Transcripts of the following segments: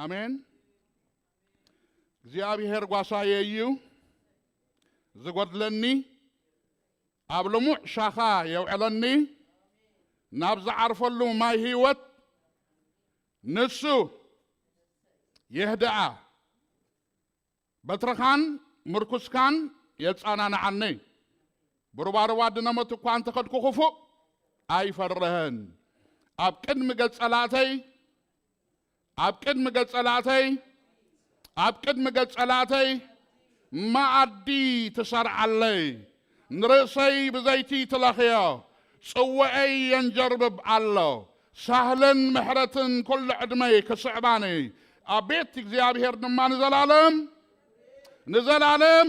ኣሜን። እግዚኣብሔር ጓሳየ እዩ፣ ዝጎድለኒ ኣብ ልሙዕ ሻኻ የውዕለኒ፣ ናብ ዝዓርፈሉ ማይ ህይወት ንሱ የህድኣ። በትርኻን ምርኩስካን የጸናንዓኒ። ብሩባሩባ ድነመት እኳ እንተኸድኩ ክፉእ ኣይፈርህን። ኣብ ቅድሚ ገጸላተይ ኣብ ቅድሚ ገጸላተይ ኣብ ቅድሚ ገጸላተይ መኣዲ ትሰርዓለይ። ንርእሰይ ብዘይቲ ትለኽዮ፣ ጽዋኤይ የንጀርብብ ኣሎ። ሳህልን ምሕረትን ኩሉ ዕድመይ ክስዕባኒ፣ ኣብ ቤት እግዚኣብሔር ድማ ንዘላለም ንዘላለም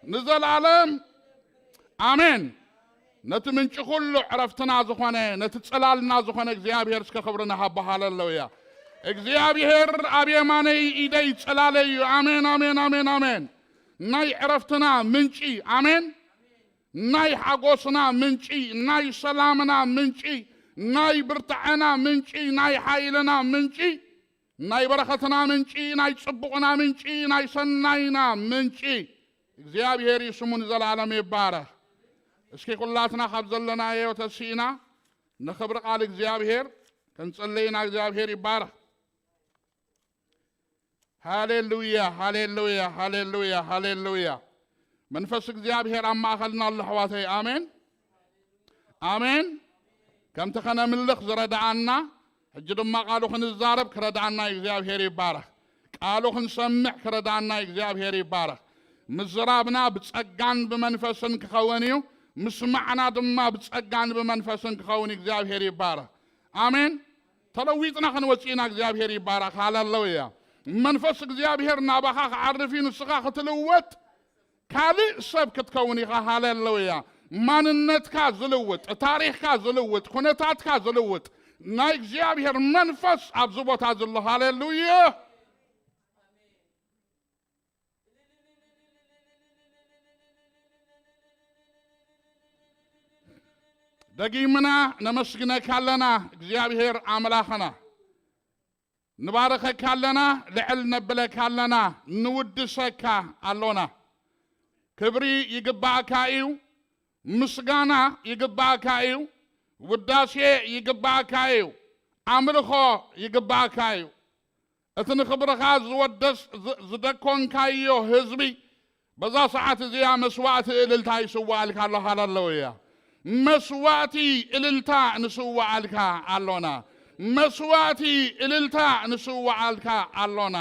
ንዘላለም ኣሜን። ነቲ ምንጪ ኩሉ ዕረፍትና ዝኾነ፣ ነቲ ጽላልና ዝኾነ እግዚኣብሔር እስከ ክብሪ ንሃቦ። ሃሌሉያ። እግዚኣብሔር ኣብ የማነይ ኢደይ ጽላለይ እዩ። ኣሜን፣ ኣሜን፣ ኣሜን፣ ኣሜን። ናይ ዕረፍትና ምንጪ፣ ኣሜን። ናይ ሓጎስና ምንጪ፣ ናይ ሰላምና ምንጪ፣ ናይ ብርታዐና ምንጪ፣ ናይ ሓይልና ምንጪ፣ ናይ በረኸትና ምንጪ፣ ናይ ጽቡቕና ምንጪ፣ ናይ ሰናይና ምንጪ እግዚኣብሔር እዩ፣ ስሙ ንዘለዓለም ይባረኽ። እስኪ ኩላትና ካብ ዘለናዮ ተሲእና ንኽብሪ ቃል እግዚኣብሔር ክንጽልይ ኢና። እግዚኣብሔር ይባረኽ። ሃሌሉያ፣ ሃሌሉያ፣ ሃሌሉያ፣ ሃሌሉያ። መንፈስ እግዚኣብሔር ኣብ ማእኸልና ኣሎ ኣሕዋተይ። ኣሜን፣ ኣሜን። ከምቲ ኸነምልኽ ዝረድኣና፣ ሕጂ ድማ ቃሉ ክንዛረብ ክረድኣና እግዚኣብሔር ይባረኽ። ቃሉ ክንሰምዕ ክረድኣና እግዚኣብሔር ይባረኽ። ምዝራብና ብጸጋን ብመንፈስን ክኸውን እዩ። ምስማዕና ድማ ብጸጋን ብመንፈስን ክኸውን እግዚኣብሔር ይባረኽ። ኣሜን። ተለዊጥና ክንወጽእ ኢና። እግዚኣብሔር ይባረኽ። ሃሌሉያ። መንፈስ እግዚኣብሔር ናባኻ ክዓርፍ እዩ። ንስኻ ክትልወጥ ካልእ ሰብ ክትከውን ኢኻ። ሃሌሉያ። ማንነትካ ዝልውጥ፣ ታሪኽካ ዝልውጥ፣ ኩነታትካ ዝልውጥ ናይ እግዚኣብሔር መንፈስ ኣብዚ ቦታ ዘሎ። ሃሌሉያ። ደጊምና ነመስግነካ ኣለና እግዚኣብሔር ኣምላኽና። ንባርኸካ ኣለና፣ ልዕል ነብለካ ኣለና፣ ንውድሰካ ኣሎና። ክብሪ ይግባእካ እዩ፣ ምስጋና ይግባእካ እዩ፣ ውዳሴ ይግባእካ እዩ፣ ኣምልኾ ይግባእካ እዩ። እቲ ንኽብርኻ ዝወደስ ዝ-፣ ዝደኮንካዮ ህዝቢ በዛ ሰዓት እዚኣ መስዋእቲ እልልታ ይስዋኣልካ ኣሎ። ሃሌሉያ። መስዋእቲ እልልታ ንስዋኣልካ ኣሎና። መስዋእቲ እልልታ ንስዋኣልካ ኣሎና።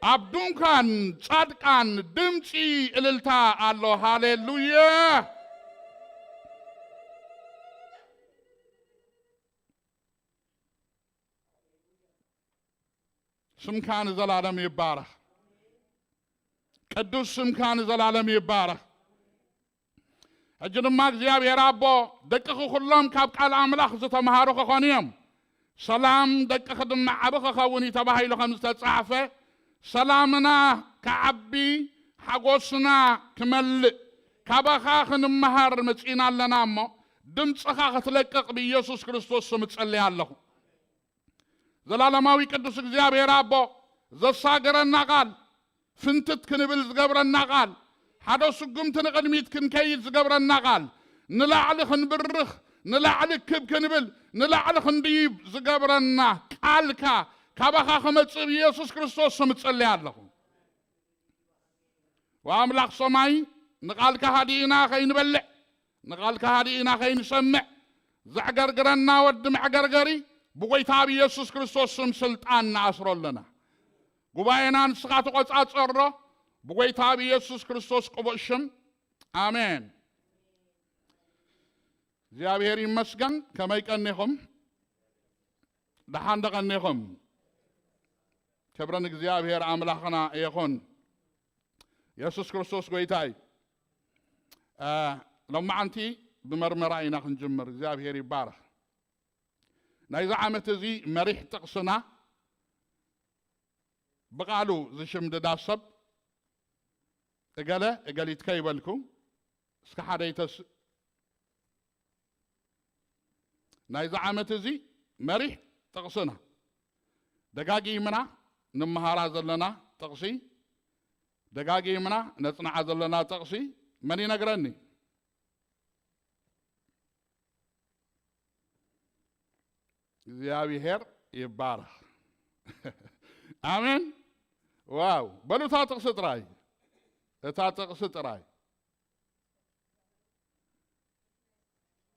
ኣብ ድንኳን ጻድቃን ድምጺ እልልታ ኣሎ። ሃሌሉያ። ስምካ ንዘላለም ይባረኽ። ቅዱስ ስምካ ንዘላለም ይባረኽ። ሕጂ ድማ እግዚኣብሔር ኣቦ፣ ደቅኺ ኩሎም ካብ ቃል ኣምላኽ ዝተምሃሩ ክኾኑ እዮም፣ ሰላም ደቅኺ ድማ ዓቢ ክኸውን እዩ ተባሂሉ ከም ዝተጻሕፈ፣ ሰላምና ክዓቢ፣ ሓጎስና ክመልእ፣ ካባኻ ክንመሃር መጺእና ኣለና እሞ፣ ድምጽኻ ክትለቅቕ ብኢየሱስ ክርስቶስ ስም እጸልይ ኣለኹ። ዘላለማዊ ቅዱስ እግዚኣብሔር ኣቦ፣ ዘሳገረና ቃል፣ ፍንትት ክንብል ዝገብረና ቃል፣ ሓደ ስጉምቲ ንቕድሚት ክንከይድ ዝገብረና ቃል፣ ንላዕሊ ክንብርኽ፣ ንላዕሊ ክብ ክንብል፣ ንላዕሊ ክንድይብ ዝገብረና ቃልካ ካባኻ ክመጽእ ብኢየሱስ ክርስቶስ ስም እጸልይ ኣለኹ። ወኣምላኽ ሰማይ፣ ንቓልካ ሃዲእና ከይንበልዕ፣ ንቓልካ ሃዲእና ከይንሰምዕ፣ ዘዕገርግረና ወዲ መዕገርገሪ ብጎይታ ብኢየሱስ ክርስቶስ ስም ስልጣን ንኣስሮ ኣለና። ጉባኤና ንስኻ ተቖጻጸሮ፣ ብጎይታ ብኢየሱስ ክርስቶስ ቅቡእ ሽም፣ ኣሜን። እግዚኣብሔር ይመስገን። ከመይ ቀኒኹም? ደሓን ዶ ቀኒኹም? ክብሪ ንእግዚኣብሔር ኣምላኽና ይኹን። የሱስ ክርስቶስ ጎይታ እዩ። እ፣ ሎማዓንቲ ብመርመራ ኢና ክንጅምር። እግዚኣብሔር ይባረኽ። ናይዚ ዓመት እዚ መሪሕ ጥቕስና ብቓሉ ዝሽምድዳ ሰብ እገለ እገሊት ከይበልኩ፣ እስከ ሓደ ይተስ-፣ ናይዚ ዓመት እዚ መሪሕ ጥቕስና ደጋጊምና ንመሃራ ዘለና ጥቕሲ፣ ደጋጊምና ነጽንዓ ዘለና ጥቕሲ መን ይነግረኒ? እግዚኣብሔር ይባረኽ። ኣሜን። ዋው፣ በሉ እታ ጥቕሲ ጥራይ፣ እታ ጥቕሲ ጥራይ።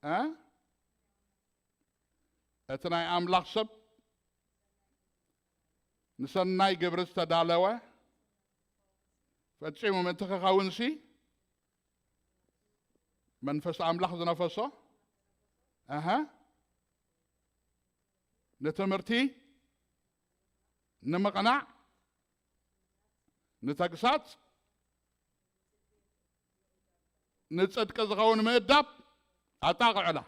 እ? እቲ ናይ ኣምላኽ ሰብ ንሰናይ ግብሪ ዝተዳለወ ፈጺሙ ምእንቲ ክኸውንሲ መንፈስ ኣምላኽ ዝነፈሶ፣ ኣሃ፣ ንትምህርቲ፣ ንምቕናዕ፣ ንተግሳጽ፣ ንጽድቂ ዝኸውን ምእዳብ ኣጣቕዕላ።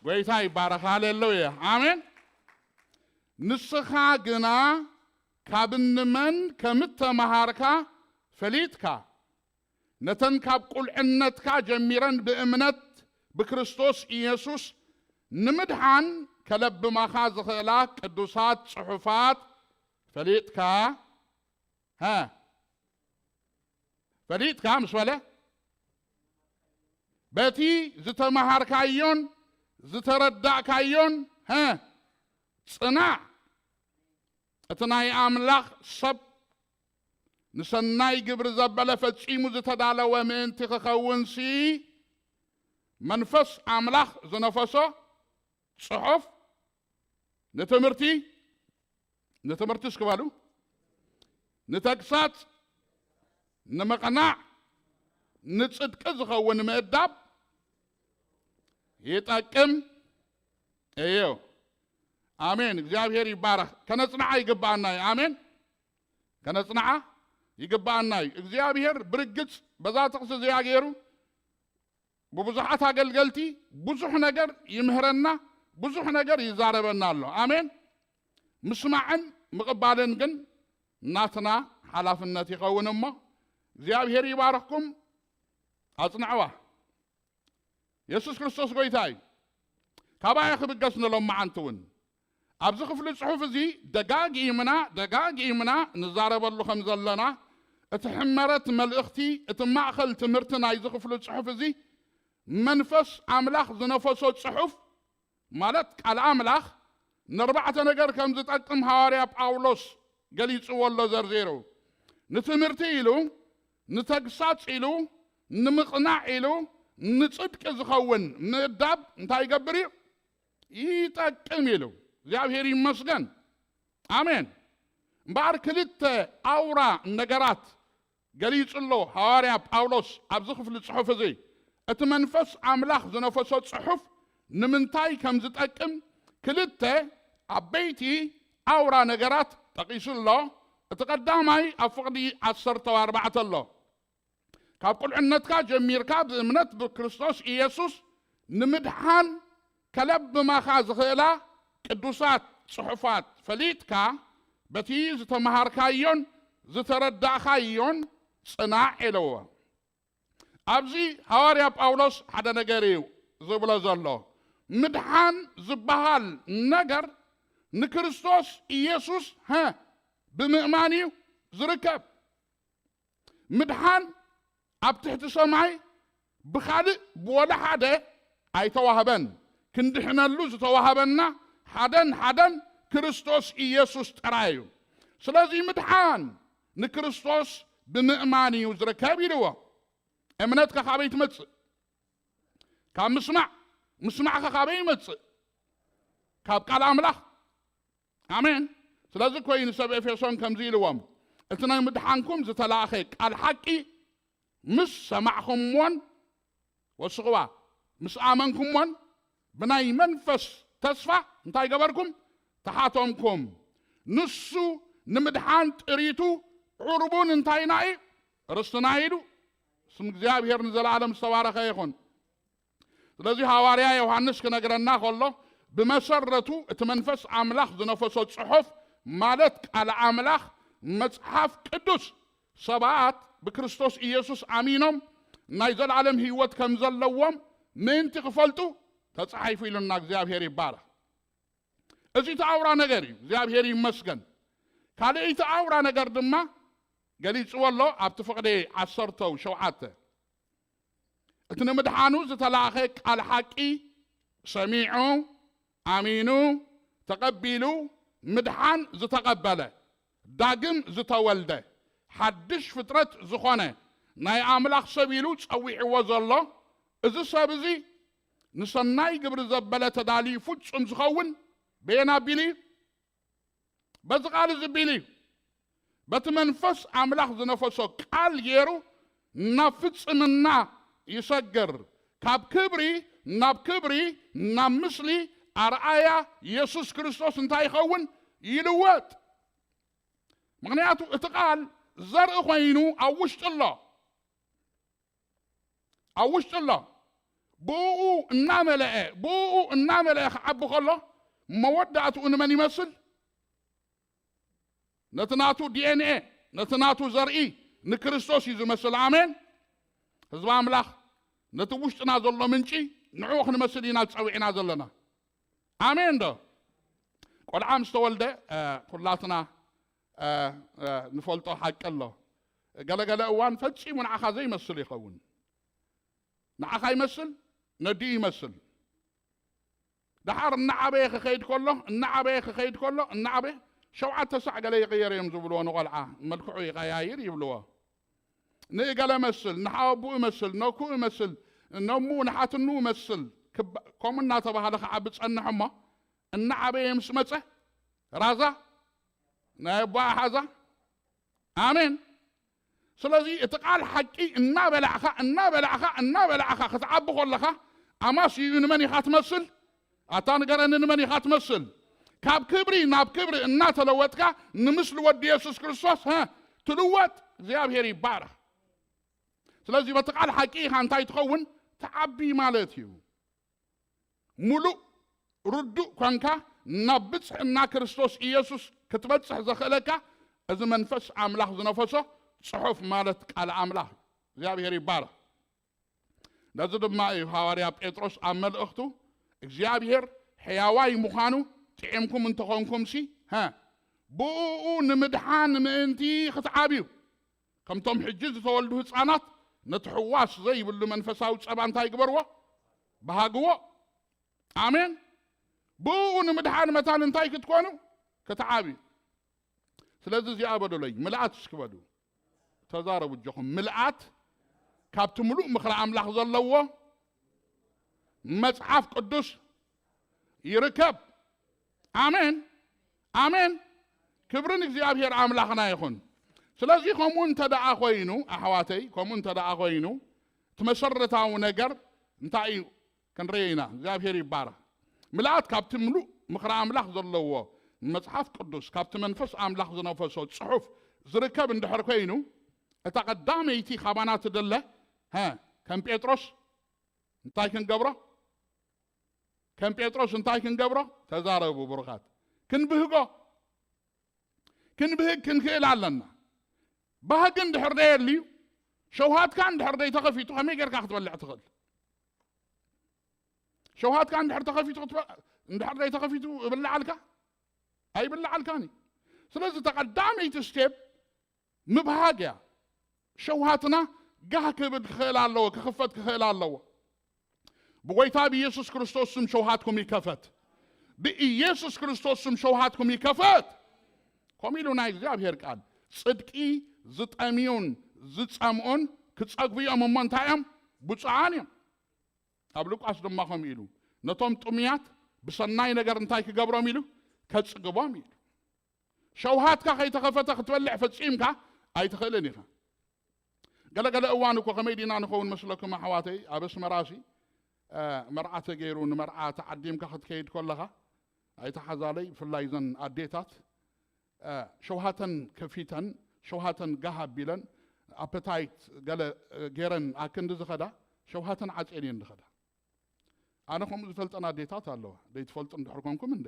ጎይታ ይባረኽ። ሃሌሉያ። ኣሜን። ንስኻ ግና ካብ እንመን ከም እተመሃርካ ፈሊጥካ፣ ነተን ካብ ቁልዕነትካ ጀሚረን ብእምነት ብክርስቶስ ኢየሱስ ንምድሓን ከለብማኻ ዝኽእላ ቅዱሳት ጽሑፋት ፈሊጥካ፣ ሃ፣ ፈሊጥካ ምስ በለ፣ በቲ ዝተመሃርካዮን ዝተረዳእካዮን፣ ሃ፣ ጽናዕ። እቲ ናይ ኣምላኽ ሰብ ንሰናይ ግብሪ ዘበለ ፈጺሙ ዝተዳለወ ምእንቲ ክኸውንሲ፣ መንፈስ ኣምላኽ ዝነፈሶ ጽሑፍ ንትምህርቲ፣ ንትምህርቲ እስኪ በሉ፣ ንተግሳጽ፣ ንምቕናዕ፣ ንጽድቂ ዝኸውን ምእዳብ ይጠቅም እዩ። ኣሜን። እግዚኣብሔር ይባረኽ። ከነጽንዓ ይግባኣና እዩ። ኣሜን። ከነጽንዓ ይግባኣና እዩ። እግዚኣብሔር ብርግጽ በዛ ጥቕሲ እዚኣ ገይሩ ብብዙሓት ኣገልገልቲ ብዙሕ ነገር ይምህረና፣ ብዙሕ ነገር ይዛረበና ኣሎ። ኣሜን። ምስማዕን ምቕባልን ግን ናትና ሓላፍነት ይኸውን እሞ፣ እግዚኣብሔር ይባርኽኩም። ኣጽንዕዋ። የሱስ ክርስቶስ ጎይታ እዩ። ካባይ ክብገስ ንሎማዓንቲ እውን ኣብዚ ክፍሊ ጽሑፍ እዚ ደጋጊምና፣ ደጋጊምና ንዛረበሉ ከም ዘለና፣ እቲ ሕመረት መልእኽቲ፣ እቲ ማእከል ትምህርቲ ናይዚ ክፍሊ ጽሑፍ እዚ መንፈስ ኣምላኽ ዝነፈሶ ጽሑፍ ማለት ቃል ኣምላኽ ንኣርባዕተ ነገር ከም ዝጠቅም ሃዋርያ ጳውሎስ ገሊጽዎ ኣሎ ዘርዚሩ። ንትምህርቲ ኢሉ፣ ንተግሳጽ ኢሉ፣ ንምቕናዕ ኢሉ፣ ንጽድቂ ዝኸውን ምእዳብ እንታይ ይገብር እዩ? ይጠቅም ኢሉ። እግዚኣብሔር ይመስገን። ኣሜን። እምበኣር ክልተ ኣውራ ነገራት ገሊጹ ኣሎ ሃዋርያ ጳውሎስ ኣብዚ ክፍሊ ጽሑፍ እዚ። እቲ መንፈስ ኣምላኽ ዝነፈሶ ጽሑፍ ንምንታይ ከም ዝጠቅም ክልተ ዓበይቲ ኣውራ ነገራት ጠቒሱ ኣሎ። እቲ ቀዳማይ ኣብ ፍቕዲ ዓሰርተ ኣርባዕተ ኣሎ። ካብ ቁልዕነትካ ጀሚርካ ብእምነት ብክርስቶስ ኢየሱስ ንምድሓን ከለብማኻ ዝኽእላ ቅዱሳት ጽሑፋት ፈሊጥካ፣ በቲ ዝተመሃርካዮን ዝተረዳእካዮን ጽናዕ ኢልዎ። ኣብዚ ሃዋርያ ጳውሎስ ሓደ ነገር እዩ ዝብሎ ዘሎ። ምድሓን ዝበሃል ነገር ንክርስቶስ ኢየሱስ፣ ሀ፣ ብምእማን እዩ ዝርከብ። ምድሓን ኣብ ትሕቲ ሰማይ ብኻልእ ብወላ ሓደ ኣይተዋህበን። ክንድሕነሉ ዝተዋህበና ሓደን ሓደን ክርስቶስ ኢየሱስ ጥራይ እዩ። ስለዚ ምድሓን ንክርስቶስ ብምእማን እዩ ዝርከብ ኢልዎ። እምነትከ ካበይ ትመጽእ? ካብ ምስማዕ። ምስማዕከ ካበይ ይመጽእ? ካብ ቃል ኣምላኽ። ኣሜን። ስለዚ ኮይኑ ሰብ ኤፌሶን ከምዚ ኢልዎም፣ እቲ ናይ ምድሓንኩም ዝተላእኸ ቃል ሓቂ ምስ ሰማዕኹምዎን፣ ወስኽዋ፣ ምስ ኣመንኩምዎን፣ ብናይ መንፈስ ተስፋ እንታይ ገበርኩም? ተሓተምኩም። ንሱ ንምድሓን ጥሪቱ ዕርቡን እንታይና እዩ? ርስትና ኢሉ። ስም እግዚኣብሔር ንዘለዓለም ዝተባረኸ ይኹን። ስለዚ ሃዋርያ ዮሃንስ ክነግረና ከሎ፣ ብመሰረቱ እቲ መንፈስ ኣምላኽ ዝነፈሶ ጽሑፍ ማለት ቃል ኣምላኽ፣ መጽሓፍ ቅዱስ፣ ሰባት ብክርስቶስ ኢየሱስ ኣሚኖም ናይ ዘለዓለም ህይወት ከም ዘለዎም ምእንቲ ክፈልጡ ተጻሒፉ ኢሉና። እግዚኣብሔር ይባረኽ። እዚ እቲ ኣውራ ነገር እዩ። እግዚኣብሔር ይመስገን። ካልእይቲ ኣውራ ነገር ድማ ገሊጽዎ ኣሎ ኣብቲ ፍቕዲ ዓሰርተ ሸውዓተ። እቲ ንምድሓኑ ዝተላእኸ ቃል ሓቂ ሰሚዑ፣ ኣሚኑ፣ ተቐቢሉ፣ ምድሓን ዝተቐበለ፣ ዳግም ዝተወልደ፣ ሓድሽ ፍጥረት ዝኾነ፣ ናይ ኣምላኽ ሰብ ኢሉ ጸዊዕዎ ዘሎ፣ እዚ ሰብ እዚ ንሰናይ ግብሪ ዘበለ ተዳልዩ ፍጹም ዝኸውን በየን ኣቢሉ እዩ? በዚ ቃል እዚ ቢሉ እዩ። በቲ መንፈስ ኣምላኽ ዝነፈሶ ቃል ገይሩ ናብ ፍጽምና ይሰግር። ካብ ክብሪ ናብ ክብሪ፣ ናብ ምስሊ ኣርኣያ የሱስ ክርስቶስ እንታይ ይኸውን? ይልወጥ። ምኽንያቱ እቲ ቃል ዘርኢ ኮይኑ ኣብ ውሽጢ ኣሎ። ኣብ ውሽጢ ኣሎ። ብእኡ እናመለአ፣ ብእኡ እናመለአ ክዓቢ ከሎ፣ መወዳእትኡ ንመን ይመስል? ነቲ ናቱ ዲ ኤን ኤ፣ ነቲ ናቱ ዘርኢ ንክርስቶስ እዩ ዝመስል። ኣሜን። ህዝቢ ኣምላኽ፣ ነቲ ውሽጥና ዘሎ ምንጪ ንዕኡ ክንመስል ኢና ጸዊዕና ዘለና። ኣሜን ዶ? ቆልዓ ምስ ተወልደ፣ እ፣ ኩላትና፣ እ፣ እ፣ ንፈልጦ ሓቂ ኣሎ። ገለገለ እዋን ፈጺሙ ንዓኻ ዘይመስል ይኸውን። ንዓኻ ይመስል፣ ነዲኡ ይመስል። ደሓር እናዓበየ ክኸይድ ከሎ፣ እናዓበየ ክኸይድ ከሎ፣ እናዓበየ፣ ሸውዓተ ሳዕ ገለ ይቕየር እዮም ዝብልዎ ንቖልዓ፣ መልክዑ ይቐያይር ይብልዎ። ንእገለ መስል፣ ንሓወቡኡ መስል፣ ነኩኡ መስል፣ ነሙ ንሓትኑ መስል፣ ክባ-፣ ከምኡ እናተባህለ ክዓቢ ጸንሕ እሞ፣ እናዓበየ ምስ መጸ፣ ራዛ ናይ ኣቦኣ ሓዛ። ኣሜን። ስለዚ እቲ ቃል ሓቂ እናበላዕኻ፣ እናበላዕኻ፣ እናበላዕኻ ክትዓቢ ከለኻ፣ ኣማስይኡ ንመን ኢኻ ትመስል? ኣታ ንገረኒ፣ ንመን ኢኻ ትመስል? ካብ ክብሪ ናብ ክብሪ እናተለወጥካ፣ ንምስሊ ወዲ የሱስ ክርስቶስ፣ ሀ፣ ትልወጥ። እግዚኣብሔር ይባረኽ። ስለዚ በቲ ቃል ሓቂ ኢኻ እንታይ ትኸውን? ትዓቢ ማለት እዩ። ሙሉእ ርዱእ ኮንካ ናብ ብጽሕና ክርስቶስ ኢየሱስ ክትበጽሕ ዘኽእለካ እዚ መንፈስ ኣምላኽ ዝነፈሶ ጽሑፍ ማለት ቃል ኣምላኽ እዩ። እግዚኣብሔር ይባረኽ። ነዚ ድማ እዩ ሃዋርያ ጴጥሮስ ኣብ መልእኽቱ እግዚኣብሔር ሕያዋይ ምዃኑ ጥዒምኩም እንተኾንኩምሲ፣ ሀ፣ ብእኡ ንምድሓን ምእንቲ ክትዓብዩ፣ ከምቶም ሕጂ ዝተወልዱ ህፃናት ነቲ ሕዋስ ዘይብሉ መንፈሳዊ ጸባ እንታይ ግበርዎ? በሃግዎ። ኣሜን። ብእኡ ንምድሓን መታን እንታይ ክትኮኑ? ክትዓብዩ። ስለዚ እዚኣ በሉለይ፣ ምልኣት እስኪ በሉ። ተዛረቡ እጆኹም። ምልኣት ካብቲ ምሉእ ምኽሪ ኣምላኽ ዘለዎ መጽሓፍ ቅዱስ ይርከብ። ኣሜን፣ ኣሜን። ክብሪ ንእግዚኣብሔር ኣምላኽና ይኹን። ስለዚ ከምኡ እንተ ደኣ ኮይኑ፣ ኣሕዋተይ፣ ከምኡ እንተ ደኣ ኮይኑ፣ እቲ መሰረታዊ ነገር እንታይ እዩ? ክንርኢ ኢና። እግዚኣብሔር ይባረኽ። ምልኣት ካብቲ ምሉእ ምኽሪ ኣምላኽ ዘለዎ መጽሓፍ ቅዱስ፣ ካብቲ መንፈስ ኣምላኽ ዝነፈሶ ጽሑፍ ዝርከብ እንድሕር ኮይኑ፣ እታ ቀዳመይቲ ካባና ትደለ፣ ሀ፣ ከም ጴጥሮስ እንታይ ክንገብሮ? ከም ጴጥሮስ እንታይ ክንገብሮ? ተዛረቡ ብሩኻት። ክንብህጎ። ክንብህግ ክንክእል ኣለና። ባህጊ እንድሕር ደየድልዩ፣ ሸውሃትካ እንድሕር ደይተኸፊቱ ከመይ ጌርካ ክትበልዕ ትኽእል? ሸውሃትካ እንድሕር ተኸፊቱ ክትበ-፣ እንድሕር ደይተኸፊቱ እብልዓልካ? ኣይብልዓልካን እዩ። ስለዚ እታ ቀዳመይቲ ስቴፕ ምብሃግ እያ። ሸውሃትና ጋህ ክብል ክኽእል ኣለዎ፣ ክኽፈት ክኽእል ኣለዎ። ብጎይታ ብኢየሱስ ክርስቶስ ስም ሸውሃትኩም ይከፈት። ብኢየሱስ ክርስቶስ ስም ሸውሃትኩም ይከፈት። ከምኡ ኢሉ ናይ እግዚኣብሔር ቃል፣ ጽድቂ ዝጠምዩን ዝጸምኡን ክጸግቡ እዮም እሞ እንታይ እዮም? ብፁዓን እዮም። ኣብ ሉቃስ ድማ ከምኡ ኢሉ፣ ነቶም ጥሙያት ብሰናይ ነገር እንታይ ክገብሮም ኢሉ? ከጽግቦም ኢሉ። ሸውሃትካ ከይተኸፈተ ክትበልዕ ፈጺምካ ኣይትኽእልን ኢኻ። ገለገለ እዋን እኮ ከመይ ዲና ንኸውን መስለኩም ኣሕዋተይ? ኣብ ኣስመራሲ፣ እ፣ መርዓ ተገይሩ ንመርዓ ተዓዲምካ ክትከይድ ከለኻ፣ ኣይተሓዛለይ፣ ብፍላይ እዘን ኣዴታት፣ እ፣ ሸውሃተን ከፊተን፣ ሸውሃተን ጋህ ኣቢለን፣ ኣፐታይት ገለ፣ እ፣ ገይረን ኣክንዲ ዝኸዳ፣ ሸውሃተን ዓጽየን እየን ዝኸዳ። ኣነ ከምኡ ዝፈልጠን ኣዴታት ኣለዋ። ዘይትፈልጡ እንድሕር ኮንኩም እንደ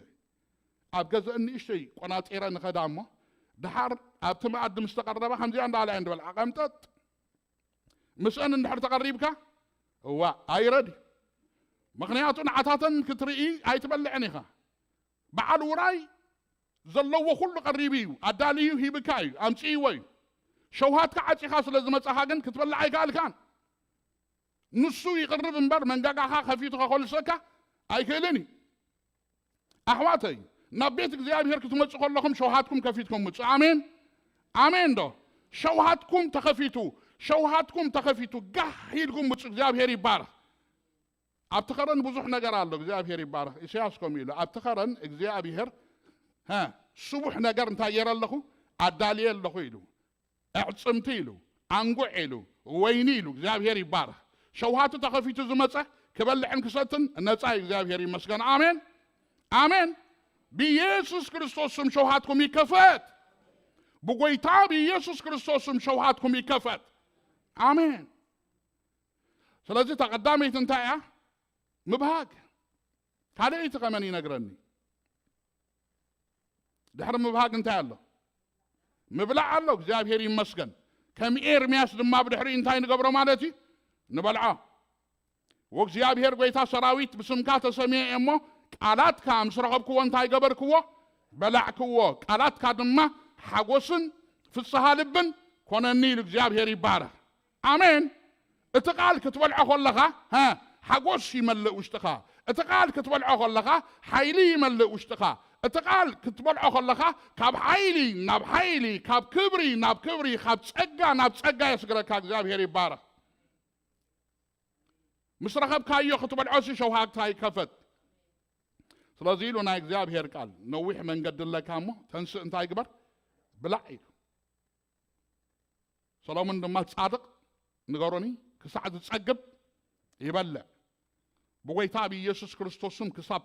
ኣብ ገዘአን ንእሽተይ ቆናጺረ ንኸዳ እሞ፣ ድሓር ኣብቲ መኣዲ ምስ ተቐረባ ከምዚኣ እንዳበላ እየን ዝበልዓ። ቀምጠጥ። ምስአን እንድሕር ተቐሪብካ፣ እዋ፣ ኣይረድ። ምኽንያቱ ንዓታተን ክትርኢ ኣይትበልዕን ኢኻ። በዓል ውራይ ዘለዎ ኩሉ ቀሪቡ እዩ፣ ኣዳልዩ ሂብካ እዩ፣ ኣምጽእዎ እዩ። ሸውሃትካ ዓጺኻ ስለ ዝመጻኻ ግን ክትበልዕ ኣይከኣልካን። ንሱ ይቕርብ እምበር መንጋጋኻ ከፊቱ ከኾልሰካ ኣይክእልን እዩ። ኣሕዋተይ፣ ናብ ቤት እግዚኣብሔር ክትመጹ ከለኹም ሸውሃትኩም ከፊትኩም ምጹ። ኣሜን፣ ኣሜን ዶ? ሸውሃትኩም ተኸፊቱ፣ ሸውሃትኩም ተኸፊቱ፣ ጋህ ኢልኩም ምጹ። እግዚኣብሔር ይባረኽ። ኣብቲ ኸረን ብዙሕ ነገር ኣሎ። እግዚኣብሔር ይባረኽ። ኢሳያስ ከምኡ ኢሉ፣ ኣብቲ ኸረን እግዚኣብሔር፣ ሀ፣ ስቡሕ ነገር እንታይ ገይረ ኣለኹ? ኣዳልየ ኣለኹ ኢሉ። ኣዕጽምቲ ኢሉ፣ ኣንጉዕ ኢሉ፣ ወይኒ ኢሉ። እግዚኣብሔር ይባረኽ። ሸውሃቱ ተኸፊቱ ዝመጸ ክበልዕን ክሰትን ነጻ እዩ። እግዚኣብሔር ይመስገን። ኣሜን፣ ኣሜን። ብኢየሱስ ክርስቶስ ስም ሸውሃትኩም ይከፈት። ብጎይታ ብኢየሱስ ክርስቶስ ስም ሸውሃትኩም ይከፈት። ኣሜን። ስለዚ እታ ቀዳመይቲ እንታይ እያ? ምብሃግ። ካልኣይቲ ከመን ይነግረኒ? ድሕሪ ምብሃግ እንታይ ኣሎ? ምብላዕ ኣሎ። እግዚኣብሔር ይመስገን። ከም ኤርምያስ ድማ ብድሕሪ እንታይ ንገብሮ ማለት እዩ? ንበልዖ። ወእግዚኣብሔር ጎይታ ሰራዊት ብስምካ ተሰምየ እየ እሞ፣ ቃላትካ ምስ ረኸብክዎ እንታይ ገበርክዎ? በላዕክዎ። ቃላትካ ድማ ሓጎስን ፍስሃ ልብን ኮነኒ ኢሉ እግዚኣብሔር ይባረኽ። ኣሜን። እቲ ቃል ክትበልዖ ከለኻ፣ ሀ፣ ሓጎስ ይመልእ ውሽጥኻ። እቲ ቃል ክትበልዖ ከለኻ፣ ሓይሊ ይመልእ ውሽጥኻ። እቲ ቃል ክትበልዖ ከለኻ፣ ካብ ሓይሊ ናብ ሓይሊ፣ ካብ ክብሪ ናብ ክብሪ፣ ካብ ጸጋ ናብ ጸጋ የስግረካ። እግዚኣብሔር ይባረኽ። ምስ ረኸብካዮ ክትበልዖ ሲ ሸውሃትካ ይከፈት። ስለዚ ኢሉ ናይ እግዚኣብሔር ቃል፣ ነዊሕ መንገዲ ኣለካ እሞ ተንስእ እንታይ ግበር? ብላዕ ኢሉ። ሰሎሞን ድማ ጻድቕ ንገሮኒ ክሳዕ ዝጸግብ ይበልዕ። ብጎይታ ብኢየሱስ ክርስቶስ ስም ክሳብ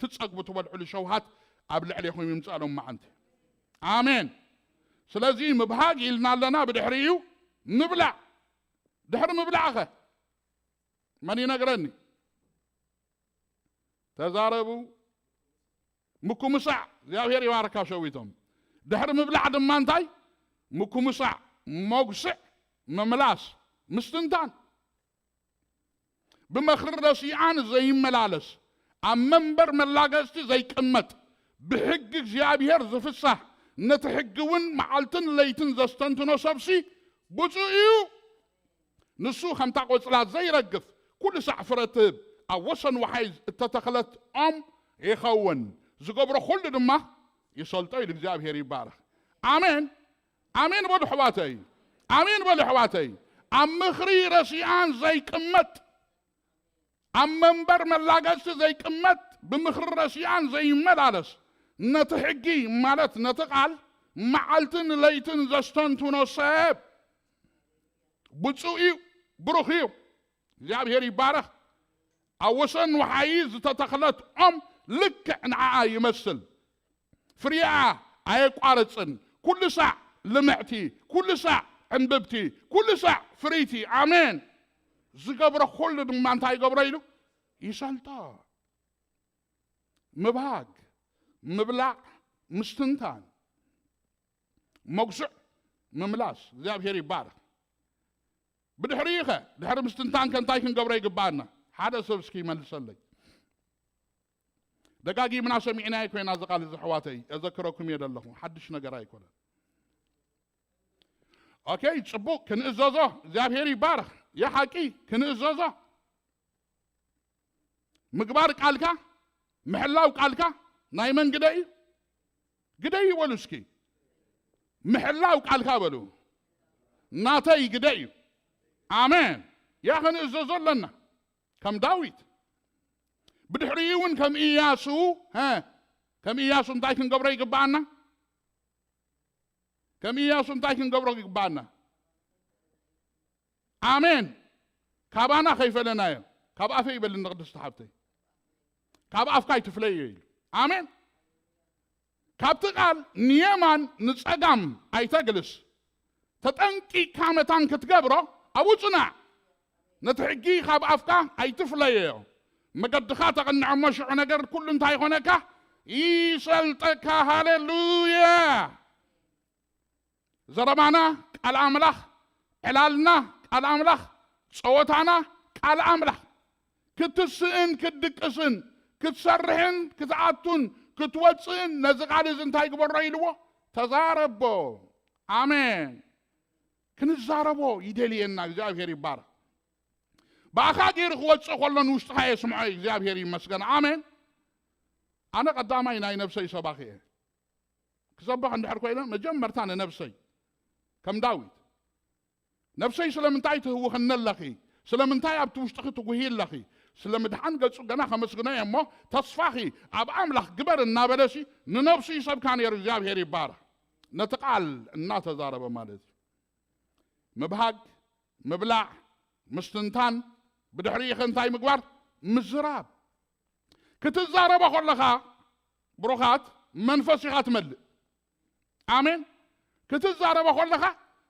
ትጸግቡ ትበልዕሉ ሸውሃት ኣብ ልዕሌኹም ይምጻእ ሎም መዓንቲ። ኣሜን። ስለዚ ምብሃግ ኢልና ኣለና፣ ብድሕሪኡ ምብላዕ። ድሕሪ ምብላዕኸ መን ይነግረኒ? ተዛረቡ። ምኩምሳዕ። እግዚኣብሔር ይባርካ ሸዊቶም። ድሕሪ ምብላዕ ድማ እንታይ? ምኩምሳዕ፣ መጉስዕ፣ ምምላስ፣ ምስትንታን። ብመኽሪ ረሲኣን ዘይመላለስ፣ ኣብ መንበር መላገጽቲ ዘይቅመጥ፣ ብሕጊ እግዚኣብሔር ዝፍሳህ፣ ነቲ ሕጊ እውን መዓልትን ለይትን ዘስተንትኖ ሰብሲ ብፁዕ እዩ። ንሱ ከምታ ቆጽላ ዘይረግፍ፣ ኩሉ ሳዕ ፍረ ትህብ፣ ኣብ ወሰን ወሓይ እተተኽለት ኦም ይኸውን። ዝገብሮ ኩሉ ድማ ይሰልጦ ኢሉ እግዚኣብሔር ይባረኽ። ኣሜን፣ ኣሜን በሉ ኣሕዋተይ፣ ኣሜን በሉ ኣሕዋተይ። ኣብ ምኽሪ ረሲኣን ዘይቅመጥ፣ ኣብ መንበር መላገጽቲ ዘይቅመጥ፣ ብምኽሪ ረሲኣን ዘይመላለስ፣ ነቲ ሕጊ ማለት ነቲ ቃል መዓልትን ለይትን ዘስተንትኖ ሰብ ብፁዕ እዩ፣ ብሩኽ እዩ። እግዚኣብሔር ይባረኽ። ኣብ ወሰን ወሓይ ዝተተኽለት ኦም ልክዕ ንዓኣ ይመስል። ፍሪኣ ኣየቋርጽን። ኩሉ ሳዕ ልምዕቲ፣ ኩሉ ሳዕ ዕንብብቲ፣ ኩሉ ሳዕ ፍርይቲ። ኣሜን። ዝገብሮ ኩሉ ድማ እንታይ ይገብሮ ኢሉ? ይሰልጦ። ምብሃግ፣ ምብላዕ፣ ምስትንታን፣ መጉስዕ፣ ምምላስ። እግዚኣብሔር ይባረኽ። ብድሕሪኡ ኸ፣ ድሕሪ ምስትንታን ከ እንታይ ክንገብሮ ይግባኣና? ሓደ ሰብ እስኪ ይመልሰለይ። ደጋጊምና ሰሚዕናዮ ኮይና እዚ ቃል እዚ ኣሕዋተይ፣ እዘክረኩም እየ ዘለኹ፣ ሓድሽ ነገር ኣይኮነን። ኦኬ፣ ጽቡቅ፣ ክንእዘዞ፣ እግዚኣብሔር ይባረኽ። ያ ሓቂ፣ ክንእዘዞ። ምግባር ቃልካ፣ ምሕላው ቃልካ ናይ መን ግደ እዩ? ግደ እዩ በሉ እስኪ። ምሕላው ቃልካ በሉ። ናተይ ግደ እዩ። ኣሜን። ያ ክንእዘዞ ኣለና። ከም ዳዊት። ብድሕሪኡ እውን ከም ኢያሱ፣ ሀ፣ ከም ኢያሱ እንታይ ክንገብሮ ይግባኣና? ከም ኢያሱ እንታይ ክንገብሮ ይግባኣና? ኣሜን። ካባና ከይፈለናዮ፣ ካብ ኣፈይ ይበልኒ ቅድስቲ ሓብተይ። ካብ ኣፍካ ኣይትፍለዮ ኢሉ። ኣሜን። ካብቲ ቃል ንየማን ንጸጋም ኣይተግልስ። ተጠንቂቕካ መታን ክትገብሮ ኣብኡ ጽናዕ። ነቲ ሕጊ ካብ ኣፍካ ኣይትፍለዮ። መገድኻ ተቕንዕ እሞ ሽዑ ነገር ኩሉ እንታይ ይኾነካ? ይሰልጠካ። ሃሌሉያ። ዘረባና ቃል ኣምላኽ፣ ዕላልና ቃል ኣምላኽ፣ ጸወታና ቃል ኣምላኽ። ክትስእን ክትድቅስን፣ ክትሰርሕን ክትኣቱን፣ ክትወፅእን ነዚ ቃል እዚ እንታይ ግበሮ ኢልዎ? ተዛረቦ። ኣሜን። ክንዛረቦ ይደልየና። እግዚኣብሔር ይባረክ። ብኣኻ ገይሩ ክወፅእ ከሎ ንውሽጥኻ የስምዖ። እግዚኣብሔር ይመስገን። ኣሜን። ኣነ ቀዳማይ ናይ ነብሰይ ሰባኺ እየ። ክሰብኽ እንድሕር ኮይነ መጀመርታ ንነብሰይ ከም ዳዊት፣ ነብሰይ ስለምንታይ ትህውኽኒ ኣለኺ? ስለምንታይ ኣብቲ ውሽጥኺ ትጉሂ ኣለኺ? ስለ ምድሓን ገጹ ገና ከመስግኖ እየ እሞ፣ ተስፋኺ ኣብ ኣምላኽ ግበር እናበለሲ ንነብሱ ይሰብካ ነይሩ። እግዚኣብሔር ይባረኽ። ነቲ ቃል እናተዛረበ ማለት እዩ። ምብሃግ፣ ምብላዕ፣ ምስትንታን፣ ብድሕሪኡ ኸ እንታይ ምግባር? ምዝራብ። ክትዛረቦ ከለኻ ብሩኻት መንፈስ ኢኻ ትመልእ። ኣሜን። ክትዛረቦ ከለኻ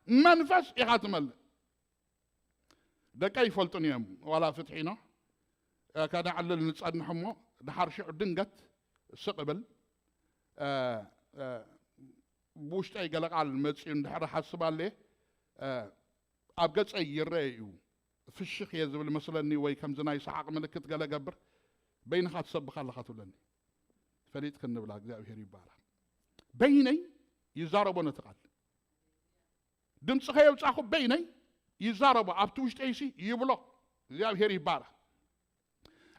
መንፈስ ኢኻ ትመልእ። ደቀይ ይፈልጡን እዮም። ዋላ ፍትሒ ነው። እ፣ ከነዕልል ንጸንሕ እሞ ድሓር ሽዑ ድንገት ስቕ እብል። እ፣ እ፣ ብውሽጠይ ገለ ቃል መጺኡ እንድሕር ሓስብ ኣለ፣ እ፣ ኣብ ገጸይ ይረአ እዩ። ፍሽኽ እየ ዝብል መስለኒ፣ ወይ ከምዚ ናይ ሰሓቕ ምልክት ገለ ገብር። በይንኻ ትሰብኽ ኣለኻ ትብለኒ። ፈሊጥክን ንብላ። እግዚኣብሔር ይባረኽ። በይነይ ይዛረቦ ነቲ ቃል። ድምፂ ከየውፃኹ በይነይ ይዛረቦ። ኣብቲ ውሽጠይሲ ይብሎ። እግዚኣብሔር ይባረኽ።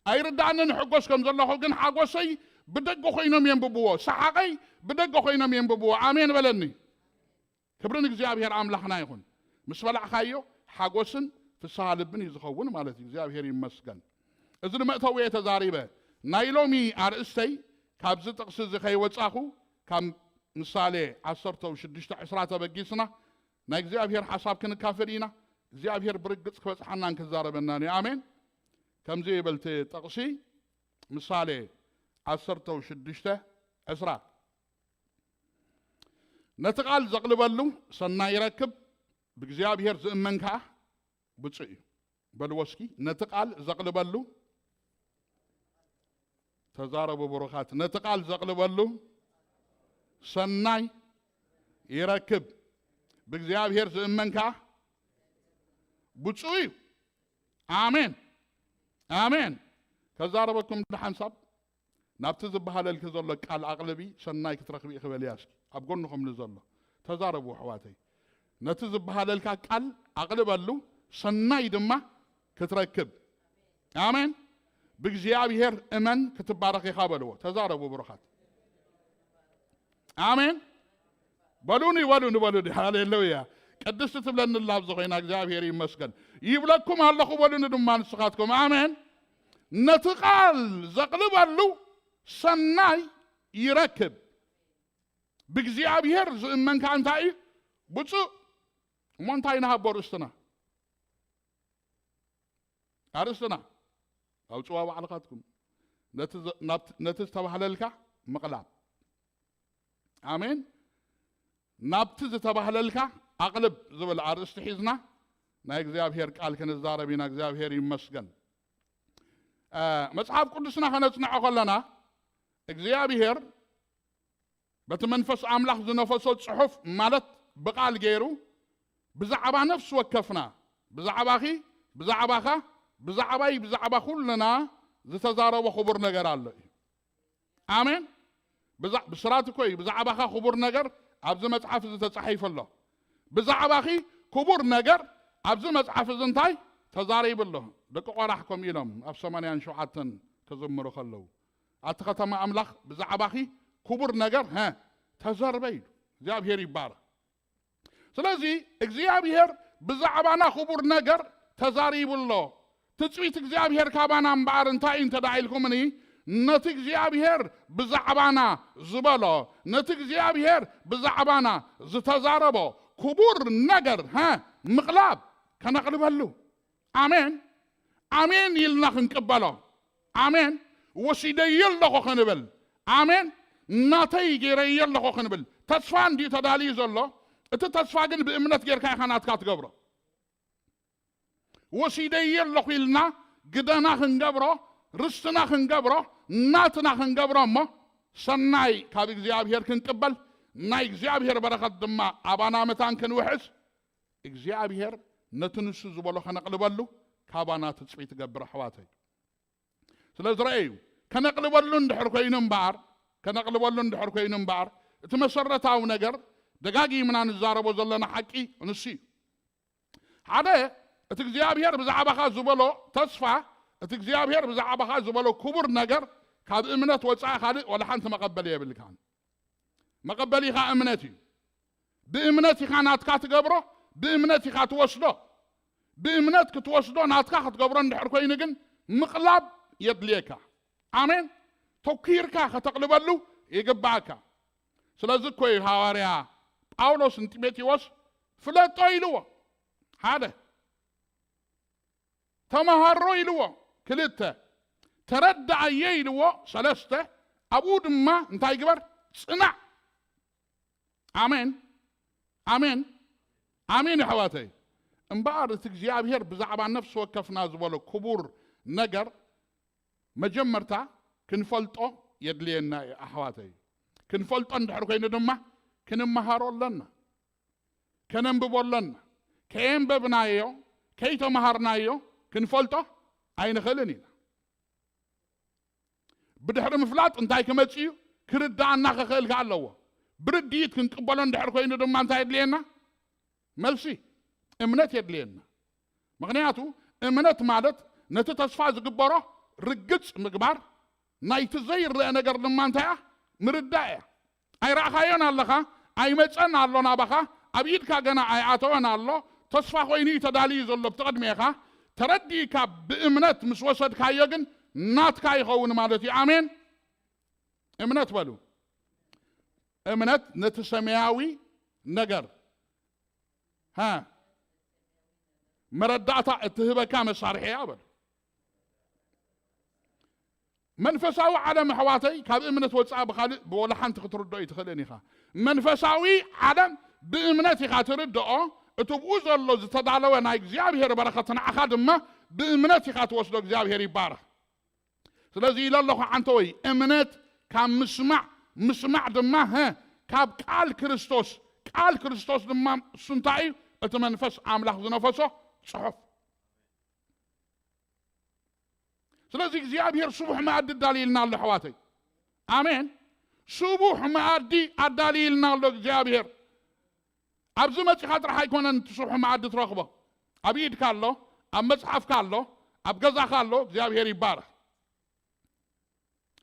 ኣይርዳእንን ሕጎስ ከም ዘለኹ፣ ግን ሓጎሰይ ብደገ ኮይኖም የንብብዎ፣ ሰሓቐይ ብደገ ኮይኖም የንብብዎ። ኣሜን በለኒ። ክብሪ ንእግዚኣብሔር ኣምላኽና ይኹን። ምስ በላዕኻዮ ሓጎስን ፍስሃ ልብን እዩ ዝኸውን ማለት እዩ። እግዚኣብሔር ይመስገን። እዚ ንመእተዊ እየ ተዛሪበ። ናይ ሎሚ ኣርእስተይ ካብዚ ጥቕሲ እዚ ከይወጻኹ፣ ካብ ምሳሌ ዓሰርተ ሽዱሽተ ዕስራ ተበጊስና ናይ እግዚኣብሔር ሓሳብ ክንካፈል ኢና። እግዚኣብሔር ብርግጽ ክበጽሓናን ክዛረበናን እዩ። ኣሜን። ከምዚ ይብል እቲ ጥቕሲ፣ ምሳሌ ዓሰርተ ሽዱሽተ ዕስራ፣ ነቲ ቃል ዘቕልበሉ ሰናይ ይረክብ፣ ብእግዚኣብሔር ዝእመን ከኣ ብፁዕ እዩ። በልዎ እስኪ፣ ነቲ ቃል ዘቕልበሉ፣ ተዛረቡ ብሩኻት፣ ነቲ ቃል ዘቕልበሉ ሰናይ ይረክብ፣ ብእግዚኣብሔር ዝእመን ከኣ ብፁዕ እዩ። ኣሜን፣ ኣሜን። ከዛረበኩም ድሓንሳብ ናብቲ ዝበሃለልኪ ዘሎ ቃል ኣቕልቢ፣ ሰናይ ክትረኽቢ ኢኺ በልያ እስኪ ኣብ ጎንኹም ንዘሎ። ተዛረቡ ኣሕዋተይ። ነቲ ዝበሃለልካ ቃል ኣቕልበሉ፣ ሰናይ ድማ ክትረክብ። ኣሜን። ብእግዚኣብሔር እመን ክትባረኽ ኢኻ በልዎ። ተዛረቡ ብሩኻት። ኣሜን። በሉኒ፣ በሉኒ፣ በሉኒ። ሃሌሉያ። ቅድስቲ ትብለኒ ኣላ ኣብዚ ኮይና፣ እግዚኣብሔር ይመስገን። ይብለኩም ኣለኹ በሉኒ ድማ ንስኻትኩም። ኣሜን። ነቲ ቃል ዘቕልበሉ ሰናይ ይረክብ። ብእግዚኣብሔር ዝእመን ከኣ እንታይ እዩ? ብፁዕ። እሞ እንታይ ንሃቦ ርእስትና? ኣርእስትና ኣውፅዋ ባዕልኻትኩም። ነቲ ዘ-፣ ናብቲ-፣ ነቲ ዝተባህለልካ ምቕላብ። ኣሜን። ናብቲ ዝተባህለልካ ኣቕልብ ዝብል ኣርእስቲ ሒዝና ናይ እግዚኣብሔር ቃል ክንዛረብ ኢና። እግዚኣብሔር ይመስገን። እ፣ መጽሓፍ ቅዱስና ከነጽንዖ ከለና እግዚኣብሔር በቲ መንፈስ ኣምላኽ ዝነፈሶ ጽሑፍ ማለት ብቓል ገይሩ ብዛዕባ ነፍሲ ወከፍና፣ ብዛዕባኺ፣ ብዛዕባኻ፣ ብዛዕባይ፣ ብዛዕባ ኩልና ዝተዛረቦ ክቡር ነገር ኣሎ እዩ። ኣሜን። ብዛ-፣ ብስራት እኮ እዩ። ብዛዕባኻ ክቡር ነገር ኣብዚ መጽሓፍ እዚ ተጻሒፉ ኣሎ። ብዛዕባኺ ክቡር ነገር ኣብዚ መጽሓፍ እዚ እንታይ ተዛሪቡ ኣሎ? ደቂ ቆራሕ ከምኡ ኢሎም ኣብ ሰማንያን ሸውዓተን ክዝምሩ ከለዉ፣ ኣቲ ከተማ ኣምላኽ ብዛዕባኺ ክቡር ነገር፣ ሀ፣ ተዘርበ ኢሉ። እግዚኣብሔር ይባረኽ። ስለዚ እግዚኣብሔር ብዛዕባና ክቡር ነገር ተዛሪቡ ኣሎ። ትጽቢት እግዚኣብሔር ካባና እምበኣር እንታይ እዩ እንተ ደኣ ኢልኩምኒ፣ ነቲ እግዚኣብሔር ብዛዕባና ዝበሎ፣ ነቲ እግዚኣብሔር ብዛዕባና ዝተዛረቦ ክቡር ነገር፣ ሀ፣ ምቕላብ፣ ከነቕልበሉ። ኣሜን። ኣሜን ኢልና ክንቅበሎ። ኣሜን። ወሲደዮ ኣለኹ ክንብል። ኣሜን። ናተይ ገይረዮ ኣለኹ ክንብል። ተስፋ እንድዩ ተዳልዩ ዘሎ። እቲ ተስፋ ግን ብእምነት ጌርካ ኢኻ ናትካ ትገብሮ። ወሲደዮ ኣለኹ ኢልና ግደና ክንገብሮ፣ ርስትና ክንገብሮ፣ ናትና ክንገብሮ እሞ ሰናይ ካብ እግዚኣብሔር ክንቅበል፣ ናይ እግዚኣብሔር በረኸት ድማ ኣባና መታን ክንውሕዝ፣ እግዚኣብሔር ነቲ ንሱ ዝበሎ ከነቕልበሉ ካባና ትጽቢት ይገብር፣ ኣሕዋተይ። ስለዚ ረኣዩ፣ ከነቕልበሉ እንድሕር ኮይኑ እምበኣር፣ ከነቕልበሉ እንድሕር ኮይኑ እምበኣር፣ እቲ መሰረታዊ ነገር ደጋጊምና ንዛረቦ ዘለና ሓቂ ንሱ እዩ። ሓደ፣ እቲ እግዚኣብሔር ብዛዕባኻ ዝበሎ ተስፋ፣ እቲ እግዚኣብሔር ብዛዕባኻ ዝበሎ ክቡር ነገር ካብ እምነት ወፃኢ ካልእ ወላ ሓንቲ መቐበሊ የብልካን። መቐበሊኻ እምነት እዩ። ብእምነት ኢኻ ናትካ ትገብሮ፣ ብእምነት ኢኻ ትወስዶ። ብእምነት ክትወስዶ ናትካ ክትገብሮ እንድሕር ኮይኑ ግን ምቕላብ የድልየካ። ኣሜን። ተኲርካ ከተቕልበሉ ይግባእካ። ስለዚ እኮ እዩ ሃዋርያ ጳውሎስ ንጢሞቴዎስ ፍለጦ ኢልዎ። ሓደ፣ ተመሃሮ ኢልዎ። ክልተ፣ ተረዳኣየ ኢልዎ። ሰለስተ፣ ኣብኡ ድማ እንታይ ግበር? ጽናዕ። ኣሜን፣ ኣሜን፣ ኣሜን። ኣሕዋተይ፣ እምበኣር እቲ እግዚኣብሔር ብዛዕባ ነፍሲ ወከፍና ዝበሎ ክቡር ነገር መጀመርታ ክንፈልጦ የድልየና እዩ ኣሕዋተይ። ክንፈልጦ እንድሕር ኮይኑ ድማ ክንመሃሮ ኣለና፣ ከነንብቦ ኣለና። ከየንበብናዮ፣ ከይተመሃርናዮ ክንፈልጦ ኣይንኽእልን ኢና። ብድሕሪ ምፍላጥ እንታይ ክመጽእ እዩ? ክርዳኣና ክኽእል ከኣ ኣለዎ። ብርድኢት ክንቅበሎ እንድሕር ኮይኑ ድማ እንታይ የድልየና? መልሲ፣ እምነት የድልየና። ምኽንያቱ እምነት ማለት ነቲ ተስፋ ዝግበሮ ርግጽ ምግባር፣ ናይቲ ዘይረአ ነገር ድማ እንታይ እያ? ምርዳእ እያ። ኣይረኣኻዮን ኣለኻ፣ ኣይመጸን ኣሎ ናባኻ፣ ኣብ ኢድካ ገና ኣይኣተወን ኣሎ፣ ተስፋ ኮይኑ እዩ ተዳልዩ ዘሎ ብትቕድሜኻ። ተረዲእካ ብእምነት ምስ ወሰድካዮ ግን ናትካ ይኸውን ማለት እዩ። ኣሜን። እምነት በሉ። እምነት ነቲ ሰማያዊ ነገር፣ ሃ፣ መረዳእታ እትህበካ መሳርሒ እያ በሉ። መንፈሳዊ ዓለም ኣሕዋተይ ካብ እምነት ወፃኢ ብኻልእ ብወላ ሓንቲ ክትርድኦ ይትኽእልን ኢኻ። መንፈሳዊ ዓለም ብእምነት ኢኻ ትርድኦ። እቲ ብኡ ዘሎ ዝተዳለወ ናይ እግዚኣብሔር በረኸት ንዓኻ ድማ ብእምነት ኢኻ ትወስዶ። እግዚኣብሔር ይባረኽ። ስለዚ ኢለ ኣለኹ ዓንተወይ፣ እምነት ካብ ምስማዕ፣ ምስማዕ ድማ፣ ሀ፣ ካብ ቃል ክርስቶስ፣ ቃል ክርስቶስ ድማ እሱ እንታይ እዩ? እቲ መንፈስ ኣምላኽ ዝነፈሶ ጽሑፍ። ስለዚ እግዚኣብሔር ስቡሕ መኣዲ ኣዳልይልና ኣሎ ኣሕዋተይ። ኣሜን። ስቡሕ መኣዲ ኣዳልይልና ኣሎ እግዚኣብሔር። ኣብዚ መጺኻ ጥራሕ ኣይኮነን እቲ ስቡሕ መኣዲ ትረኽቦ። ኣብ ኢድካ ኣሎ፣ ኣብ መጽሓፍካ ኣሎ፣ ኣብ ገዛኻ ኣሎ። እግዚኣብሔር ይባረኽ።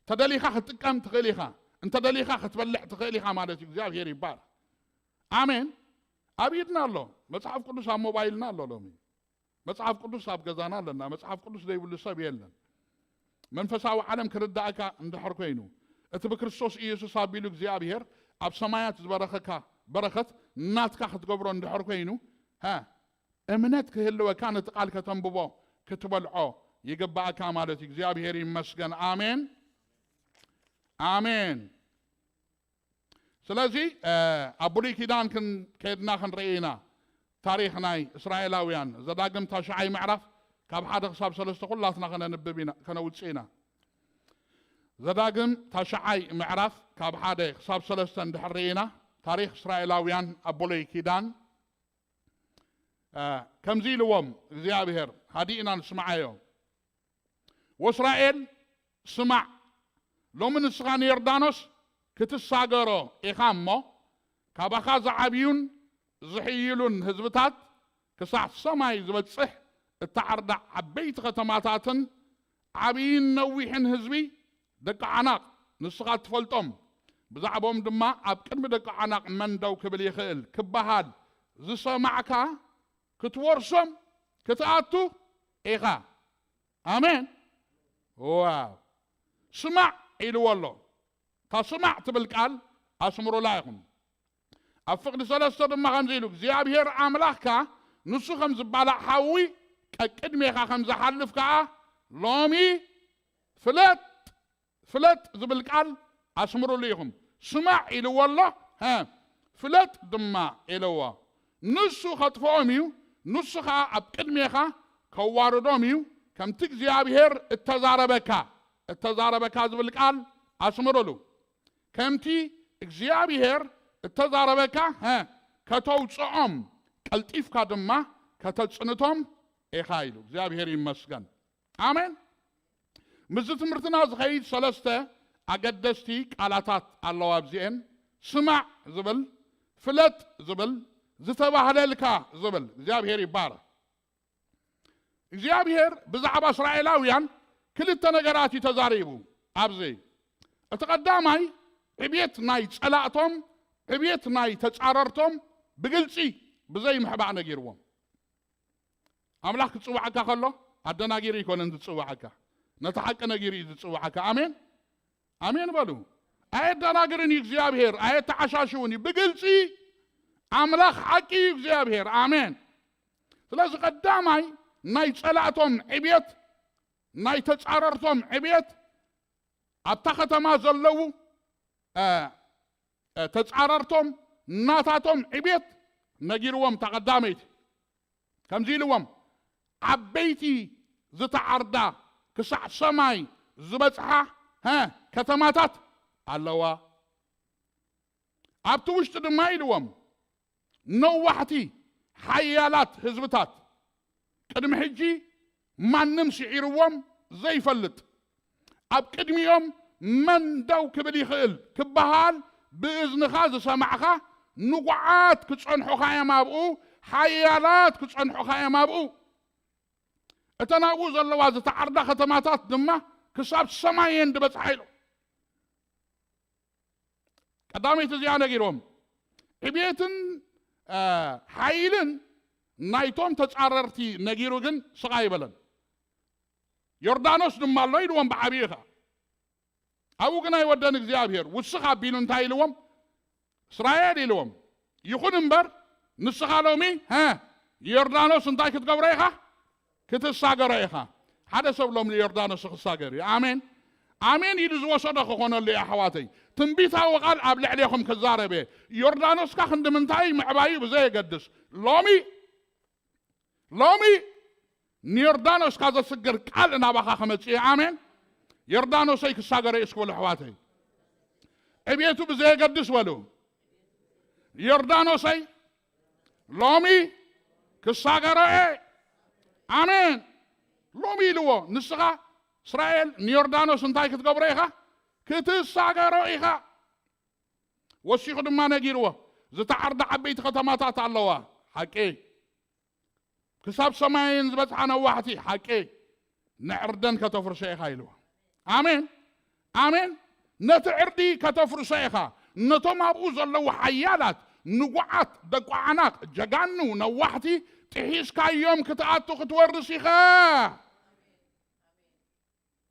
ተደሊኻ ክትጥቀም ትኽእል ኢኻ። እንተደሊኻ ክትበልዕ ትኽእል ኢኻ ማለት እዩ። እግዚኣብሔር ይባረኽ። ኣሜን። ኣብ ኢድና ኣሎ። መጽሓፍ ቅዱስ ኣብ ሞባይልና ኣሎ ሎሚ። መጽሓፍ ቅዱስ ኣብ ገዛና ኣለና። መጽሓፍ ቅዱስ ዘይብሉ ሰብ የለን። መንፈሳዊ ዓለም ክርዳእካ እንድሕር ኮይኑ፣ እቲ ብክርስቶስ ኢየሱስ ኣቢሉ እግዚኣብሔር ኣብ ሰማያት ዝበረኸካ በረኸት ናትካ ክትገብሮ እንድሕር ኮይኑ፣ ሃ፣ እምነት ክህልወካ ነቲ ቃል ከተንብቦ ክትበልዖ ይግባእካ ማለት እዩ። እግዚኣብሔር ይመስገን። ኣሜን፣ ኣሜን። ስለዚ፣ እ፣ ኣብ ብሉይ ኪዳን ክን-፣ ከድና ክንርኢ ኢና። ታሪኽ ናይ እስራኤላውያን ዘዳግም ታሽዓይ ምዕራፍ ካብ ሓደ ክሳብ ሰለስተ ኩላትና ከነንብብ ኢና፣ ከነውጽእ ኢና። ዘዳግም ታሽዓይ ምዕራፍ ካብ ሓደ ክሳብ ሰለስተ እንድሕር ርኢና፣ ታሪኽ እስራኤላውያን ኣብ ብሉይ ኪዳን፣ እ፣ ከምዚ ኢልዎም እግዚኣብሔር፣ ሃዲእና ንስምዓዮ። ወእስራኤል ስማዕ፣ ሎሚ ንስኻ ንዮርዳኖስ ክትሳገሮ ኢኻ እሞ፣ ካባኻ ዝዓብዩን ዝሕይሉን ህዝብታት ክሳዕ ሰማይ ዝበጽሕ እተዓርዳ ዓበይቲ ከተማታትን ዓብይን ነዊሕን ህዝቢ ደቂ ዓናቕ ንስኻ ትፈልጦም፣ ብዛዕባኦም ድማ ኣብ ቅድሚ ደቂ ዓናቕ መን ደው ክብል ይኽእል ክበሃል ዝሰማዕካ ክትወርሶም ክትኣቱ ኢኻ። ኣሜን። ዋው። ስማዕ ኢልዎ ኣሎ። እታ ስማዕ ትብል ቃል ኣስምሩላ ኢኹም። ኣብ ፍቕዲ ሰለስተ ድማ ከምዚ ኢሉ፣ እግዚኣብሔር ኣምላኽካ ንሱ ከም ዝባላዕ ሓዊ ቀቅድሜኻ ከም ዝሓልፍ ከኣ ሎሚ ፍለጥ፣ ፍለጥ ዝብል ቃል ኣስምሩሉ ኢኹም። ስማዕ ኢልዎ ኣሎ፣ ሀ፣ ፍለጥ ድማ ኢልዎ። ንሱ ኸጥፍኦም እዩ፣ ንሱ ኸዓ ኣብ ቅድሜኻ ከዋርዶም እዩ። ከምቲ እግዚኣብሔር እተዛረበካ፣ እተዛረበካ ዝብል ቃል ኣስምሩሉ። ከምቲ እግዚኣብሔር እተዛረበካ፣ ሀ፣ ከተውፅኦም፣ ቀልጢፍካ ድማ ከተፅንቶም ኢኻ ኢሉ። እግዚኣብሔር ይመስገን። ኣሜን። ምስዚ ትምህርትና ዝኸይድ ሰለስተ ኣገደስቲ ቃላታት ኣለዋ ኣብዚኤን። ስማዕ ዝብል፣ ፍለጥ ዝብል፣ ዝተባህለልካ ዝብል። እግዚኣብሔር ይባረክ። እግዚኣብሔር ብዛዕባ እስራኤላውያን ክልተ ነገራት እዩ ተዛሪቡ። ኣብዚ እቲ ቀዳማይ ዕብየት ናይ ጸላእቶም፣ ዕብየት ናይ ተጻረርቶም ብግልጺ ብዘይ ምሕባእ ነጊርዎም። ኣምላኽ ክጽውዓካ ከሎ ኣደናጊሩ ኣይኮነን ዝጽውዓካ፣ ነቲ ሓቂ ነጊሩ እዩ ዝጽውዓካ። ኣሜን። ኣሜን በሉ። ኣየደናግርን እዩ እግዚኣብሔር፣ ኣየተዓሻሽውን እዩ። ብግልጺ ኣምላኽ ሓቂ እዩ እግዚኣብሔር። ኣሜን። ስለዚ ቀዳማይ ናይ ጸላእቶም ዕብየት፣ ናይ ተጻረርቶም ዕብየት፣ ኣብታ ከተማ ዘለዉ እ፣ እ፣ ተጻረርቶም ናታቶም ዕብየት ነጊርዎም። እታ ቀዳመይቲ ከምዚ ኢልዎም፣ ዓበይቲ ዝተዓርዳ ክሳዕ ሰማይ ዝበጽሓ፣ ሀ፣ ከተማታት ኣለዋ። ኣብቲ ውሽጢ ድማ ኢልዎም፣ ነዋሕቲ ሓያላት ህዝብታት፣ ቅድሚ ሕጂ ማንም ስዒርዎም ዘይፈልጥ፣ ኣብ ቅድሚኦም መን ደው ክብል ይኽእል ክበሃል ብእዝንኻ ዝሰማዕኻ፣ ንጉዓት ክጸንሑኻ እዮም ኣብኡ፣ ሓያላት ክጸንሑኻ እዮም ኣብኡ። እተን ኣብኡ ዘለዋ ዝተዓርዳ ከተማታት ድማ ክሳብ ሰማይ እየን ዝበጽሓ ኢሉ። ቀዳመይቲ እዚኣ ነጊርዎም። ዕብየትን፣ እ፣ ሓይልን ናይቶም ተጻረርቲ ነጊሩ ግን ስቕ ኣይበለን። ዮርዳኖስ ድማ ኣሎ ኢልዎም ብዓብዪ ኸኣ። ኣብኡ ግን ኣይወደን እግዚኣብሔር። ውስኽ ኣቢሉ እንታይ ኢልዎም? እስራኤል ኢልዎም። ይኹን እምበር ንስኻ ሎሚ፣ ሀ፣ ዮርዳኖስ እንታይ ክትገብሮ ኢኻ? ክትሳገሮ ኢኻ። ሓደ ሰብ ሎም ንዮርዳኖስ ክሳገር እዩ። ኣሜን። ኣሜን ኢሉ ዝወሰዶ ክኾነሉ እዩ ኣሕዋተይ። ትንቢታዊ ቃል ኣብ ልዕሌኹም ክዛረብ እየ። ዮርዳኖስካ ክንዲ ምንታይ ምዕባዩ ብዘየገድስ፣ ሎሚ፣ ሎሚ ንዮርዳኖስካ ዘስግር ቃል እናባኻ ክመጽእ እዩ። ኣሜን። ዮርዳኖሰይ ክሳገረ እዩ እስክበሉ ኣሕዋተይ። ዕቤቱ ብዘየገድስ በሉ። ዮርዳኖሰይ ሎሚ ክሳገሮ እየ። ኣሜን። ሎሚ ኢልዎ። ንስኻ እስራኤል ንዮርዳኖስ እንታይ ክትገብሮ ኢኻ? ክትሳገሮ ኢኻ። ወሲኹ ድማ ነጊርዎ። ዝተዓርዳ ዓበይቲ ከተማታት ኣለዋ። ሓቂ። ክሳብ ሰማይን ዝበጽሓ ነዋሕቲ። ሓቂ። ንዕርደን ከተፍርሶ ኢኻ ኢልዎ። ኣሜን። ኣሜን። ነቲ ዕርዲ ከተፍርሶ ኢኻ። ነቶም ኣብኡ ዘለዉ ሓያላት፣ ንጉዓት፣ ደቁ ዓናቕ፣ ጀጋኑ፣ ነዋሕቲ፣ ጥሒስካዮም ክትኣቱ ክትወርስ ኢኻ።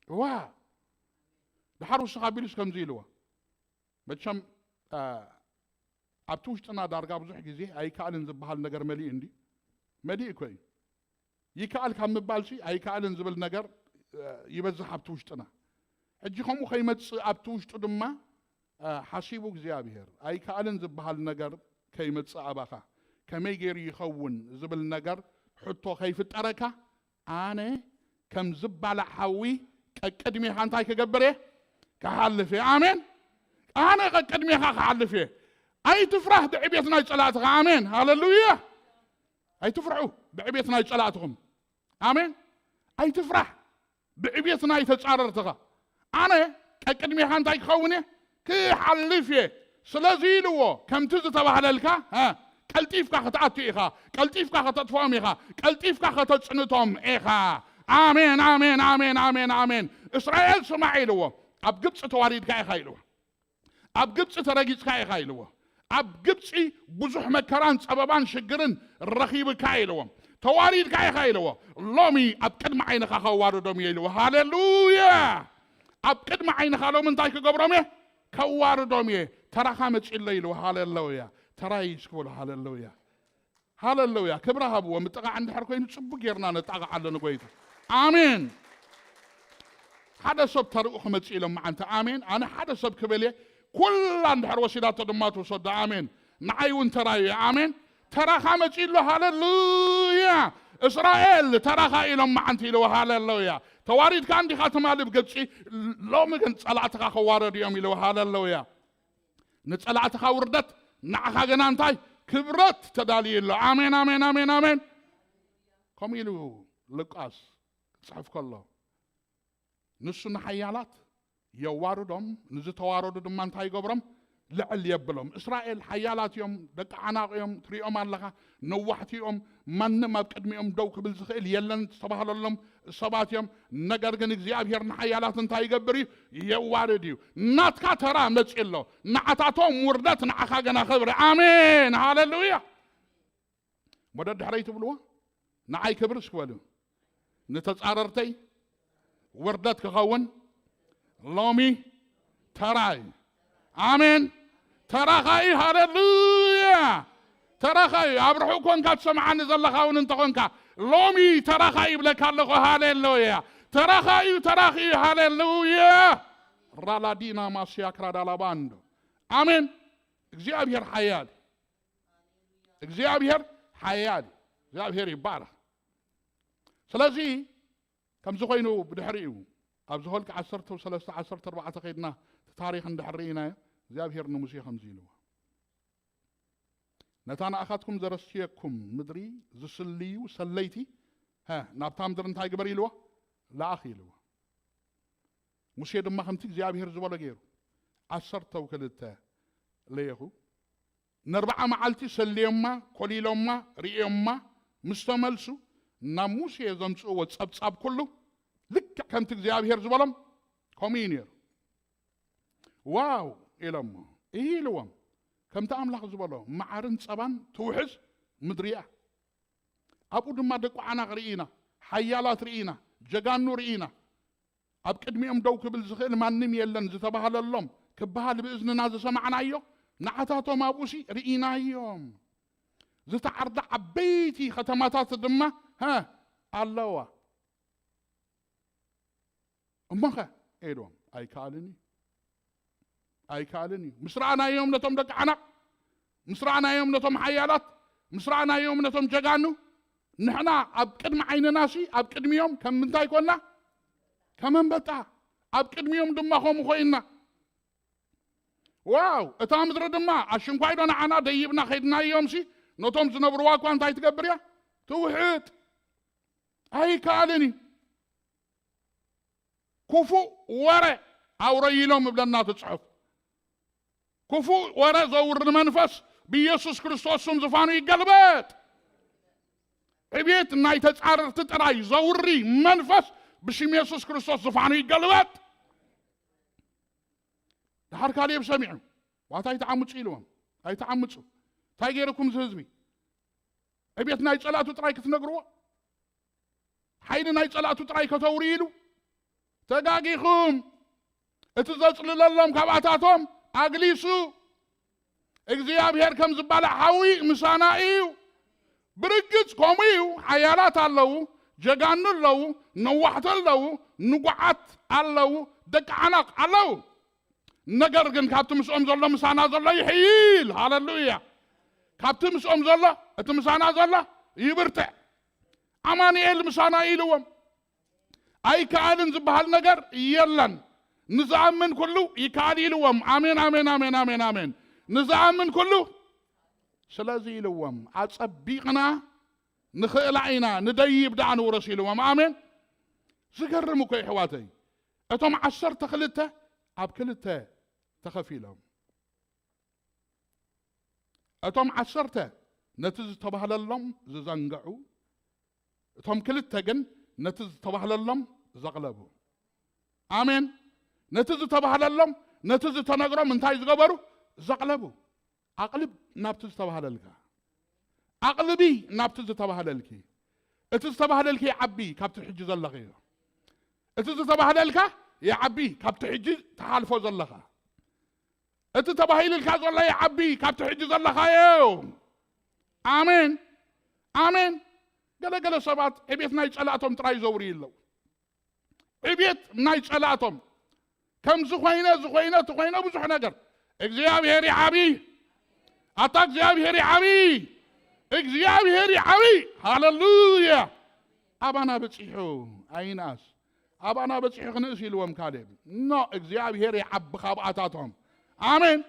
እዋ። ድሓር ውስኽ ኣቢሉስ ከምዚ ኢልዎ። መቸም፣ አ፣ ኣብቲ ውሽጥና ዳርጋ ብዙሕ ግዜ ኣይከኣልን ዝበሃል ነገር መሊኡ እንዲ። መሊኡ እኮ እዩ። ይከኣል ካብ ምባልሲ ኣይከኣልን ዝብል ነገር፣ እ፣ ይበዝሕ ኣብቲ ውሽጥና። ሕጂ ከምኡ ከይመጽእ ኣብቲ ውሽጡ ድማ፣ እ፣ ሓሲቡ እግዚኣብሔር ኣይከኣልን ዝበሃል ነገር ከይመጽእ ኣባኻ ከመይ ገይሩ ይኸውን ዝብል ነገር ሕቶ ከይፍጠረካ ኣነ ከም ዝባላዕ ሓዊ ቀቅድሜኻ እንታይ ክገብር እየ? ክሓልፍ እየ። ኣሜን። ኣነ ቀቅድሜኻ ክሓልፍ እየ። ኣይትፍራህ ብዕቤት ናይ ጸላእትኻ። ኣሜን። ሃሌሉያ። ኣይትፍርሑ ብዕቤት ናይ ጸላእትኹም። ኣሜን። ኣይትፍራሕ ብዕቤት ናይ ተጻረርትኻ። ኣነ ቀቅድሜኻ እንታይ ክኸውን እየ? ክሓልፍ እየ። ስለዚ ኢልዎ፣ ከምቲ ዝተባህለልካ፣ ሀ፣ ቀልጢፍካ ክትኣቱ ኢኻ፣ ቀልጢፍካ ከተጥፍኦም ኢኻ፣ ቀልጢፍካ ከተጽንቶም ኢኻ። ኣሜን፣ ኣሜን፣ ኣሜን፣ ኣሜን፣ ኣሜን። እስራኤል ስማዕ ኢልዎ፣ ኣብ ግብጺ ተዋሪድካ ኢኻ ኢልዎ። ኣብ ግብጺ ተረጊጽካ ኢኻ ኢልዎ። ኣብ ግብጺ ብዙሕ መከራን ጸበባን ሽግርን ረኺብካ ኢልዎ። ተዋሪድካ ኢኻ ኢልዎ። ሎሚ ኣብ ቅድሚ ዓይንኻ ከዋርዶም እየ ኢልዎ። ሃሌሉያ! ኣብ ቅድሚ ዓይንኻ ሎሚ እንታይ ክገብሮም እየ? ከዋርዶም እየ። ተራኻ መጺእ ኣሎ ኢልዎ። ሃሌሉያ! ተራይ እስኪ በሉ። ሃሌሉያ! ሃሌሉያ! ክብሪ ሃብዎ። ምጥቓዕ እንድሕር ኮይኑ ጽቡቅ ጌርና ነጣቕዓሉ ንጎይታ። ኣሜን። ሓደ ሰብ ተርኡ ክመጽእ ኢሎም መዓንቲ። ኣሜን። ኣነ ሓደ ሰብ ክበል እየ። ኩላ እንድሕር ወሲዳቶ ድማ ትውሰዶ። ኣሜን። ንዓይ እውን ተራዩ እየ። ኣሜን። ተራኻ መጺእ ኣሎ። ሃሌሉያ! እስራኤል ተራኻ ኢሎም መዓንቲ ኢልዎ። ሃሌሉያ! ተዋሪድካ እንዲኻ ትማሊ ብግብጺ፣ ሎሚ ግን ጸላእትኻ ከዋረዱ እዮም ኢልዎ። ሃሌሉያ! ንጸላእትኻ ውርደት፣ ንዓኻ ግና እንታይ? ክብረት ተዳልዩ ኣሎ። ኣሜን፣ ኣሜን፣ ኣሜን፣ ኣሜን። ከምኡ ኢሉ ሉቃስ ክጽሕፍ ከሎ፣ ንሱ ንሓያላት የዋርዶም፣ ንዝተዋረዱ ድማ እንታይ ይገብሮም? ልዕል የብሎም። እስራኤል ሓያላት እዮም፣ ደቂ ዓናቕ እዮም፣ ትሪኦም ኣለኻ፣ ነዋሕቲ እዮም። ማንም ኣብ ቅድሚኦም ደው ክብል ዝኽእል የለን ዝተባህለሎም ሰባት እዮም። ነገር ግን እግዚኣብሔር ንሓያላት እንታይ ይገብር እዩ? የዋርድ እዩ። ናትካ ተራ መጺእ ኣሎ። ንዓታቶም ውርደት፣ ንዓኻ ገና ክብሪ። ኣሜን፣ ሃሌሉያ። ወደ ድሕረይ ትብልዎ፣ ንዓይ ክብሪ እስክበሉ፣ ንተጻረርተይ ውርደት ክኸውን ሎሚ ተራይ። ኣሜን። ተራኻ እዩ። ሃሌሉያ። ተራኻ እዩ። ኣብ ርሑቕ ኮንካ ትሰምዓኒ ዘለኻ እውን እንተኾንካ፣ ሎሚ ተራኻ እዩ ይብለካ ኣለኹ። ሃሌሉያ። ተራኻ እዩ፣ ተራኺ እዩ። ሃሌሉያ። ራላዲና ማስያ ክራዳላባንዶ። ኣሜን። እግዚኣብሔር ሓያል እዩ። እግዚኣብሔር ሓያል እዩ። እግዚኣብሔር ይባረኽ። ስለዚ ከምዚ ኮይኑ ብድሕሪኡ ኣብዚ ሆልቅ ዓሰርተ ሰለስተ ዓሰርተ ኣርባዕተ ከይድና እቲ ታሪኽ እንድሕር ርኢናዮ እግዚኣብሔር ንሙሴ ከምዚ ኢልዎ፣ ነታ ንኣኻትኩም ዘረስየኩም ምድሪ ዝስልዩ ሰለይቲ ሀ ናብታ ምድሪ እንታይ ግበር ኢልዎ? ለኣኽ ኢልዎ። ሙሴ ድማ ከምቲ እግዚኣብሔር ዝበሎ ገይሩ ዓሰርተው ክልተ ለየኹ። ነርብዓ መዓልቲ ሰልዮማ፣ ኮሊሎማ፣ ርእዮማ ምስ ተመልሱ ናብ ሙሴ ዘምጽእዎ ጸብጻብ ኩሉ ልክዕ ከምቲ እግዚኣብሔር ዝበሎም ከምኡ እዩ ነይሩ። ዋው ኢሎሞ። እሂ ኢልዎም። ከምቲ ኣምላኽ ዝበሎ መዓርን ጸባን ትውሕዝ ምድሪ እያ። ኣብኡ ድማ ደቂ ዓናቕ ርኢና፣ ሓያላት ርኢና፣ ጀጋኑ ርኢና። ኣብ ቅድሚኦም ደው ክብል ዝኽእል ማንም የለን ዝተባህለሎም ክበሃል ብእዝንና ዝሰማዕናዮ ንዓታቶም ኣብኡሲ ርኢናዮም። ዝተዓርዳ ዓበይቲ ከተማታት ድማ ሀ ኣለዋ። እሞኸ ኢልዎም ኣይከኣልን እዩ። ኣይከኣልን እዩ። ምስ ረኣናዮም ነቶም ደቂ ዓናቕ፣ ምስ ረኣናዮም ነቶም ሓያላት፣ ምስ ረኣናዮም ነቶም ጀጋኑ፣ ንሕና ኣብ ቅድሚ ዓይንናሲ ኣብ ቅድሚኦም ከም ምንታይ ኮና? ከም ኣንበጣ። ኣብ ቅድሚኦም ድማ ከምኡ ኮይንና። ዋው! እታ ምድሪ ድማ ኣሽንኳይዶ ንዓና ደይብና ከይድናዮምሲ ነቶም ዝነብርዋ እኳ እንታይ ትገብር እያ? ትውሕጥ። ኣይከኣልን እዩ። ክፉእ ወረ ኣውረይሎም እብለና እቲ ጽሑፍ። ክፉእ ወረ ዘውሪ መንፈስ ብኢየሱስ ክርስቶስ ስም ዝፋኑ ይገልበጥ። ዕቤት ናይ ተጻረርቲ ጥራይ ዘውሪ መንፈስ ብሽም የሱስ ክርስቶስ ዝፋኑ ይገልበጥ። ድሓር ካሌብ ሰሚዑ፣ ዋታ ኣይትዓምጹ ኢልዎም። ኣይትዓምጹ። እንታይ ገይርኩም እዚ ህዝቢ? ዕቤት ናይ ጸላእቱ ጥራይ ክትነግርዎ? ሓይሊ ናይ ጸላእቱ ጥራይ ከተውሪ ኢሉ? ተጋጊኹም። እቲ ዘጽልለሎም ካብኣታቶም ኣግሊሱ። እግዚኣብሔር ከም ዝባላዕ ሓዊ ምሳና እዩ። ብርግጽ ከምኡ እዩ። ሓያላት ኣለዉ፣ ጀጋኑ ኣለዉ፣ ነዋሕቲ ኣለዉ፣ ንጉዓት ኣለዉ፣ ደቂ ዓናቕ ኣለዉ። ነገር ግን ካብቲ ምስኦም ዘሎ ምሳና ዘሎ ይሕይል። ሃሌሉያ። ካብቲ ምስኦም ዘሎ፣ እቲ ምሳና ዘሎ ይብርትዕ። ኣማኑኤል ምሳና ኢልዎም። ኣይከኣልን ዝበሃል ነገር የለን። ንዝኣምን ኩሉ ይከኣል ኢልዎም። ኣሜን፣ ኣሜን፣ ኣሜን፣ ኣሜን፣ ኣሜን። ንዝኣምን ኩሉ። ስለዚ ኢልዎም፣ ኣጸቢቕና ንኽእላ ኢና፣ ንደይብ ደኣ ንውረስ ኢልዎም። ኣሜን። ዝገርም እኮ የሕዋተይ። እቶም ዓሰርተ ክልተ ኣብ ክልተ ተኸፊሎም። እቶም ዓሰርተ ነቲ ዝተባህለሎም ዝዘንግዑ፣ እቶም ክልተ ግን ነቲ ዝተባህለሎም ዘቕለቡ። ኣሜን። ነቲ ዝተባህለሎም፣ ነቲ ዝተነግሮም እንታይ ዝገበሩ? ዘቕለቡ። ኣቕልብ ናብቲ ዝተባህለልካ። ኣቕልቢ ናብቲ ዝተባህለልኪ። እቲ ዝተባህለልኪ ይዓቢ ካብቲ ሕጂ ዘለኽዮ። እቲ ዝተባህለልካ ይዓቢ ካብቲ ሕጂ ትሓልፎ ዘለኻ። እቲ ተባሂልልካ ዘሎ ይዓቢ ካብቲ ሕጂ ዘለኻዮ። ኣሜን፣ ኣሜን። ገለገለ ሰባት ዕቤት ናይ ጸላእቶም ጥራይ ዘውርዩ ኣለዉ። ዕቤት ናይ ጸላእቶም። ከምዚ ኮይነ፣ እዚ ኮይነ፣ እቲ ኮይነ፣ ብዙሕ ነገር። እግዚኣብሔር ይዓቢ። ኣታ እግዚኣብሔር ይዓቢ። እግዚኣብሔር ይዓቢ። ሃሌሉያ። ኣባና በጺሑ ኣይንኣስ። ኣባና በጺሑ ክንእስ ኢልዎም ካሌብ። ኖ፣ እግዚኣብሔር ይዓቢ ካብኣታቶም። ኣሜን።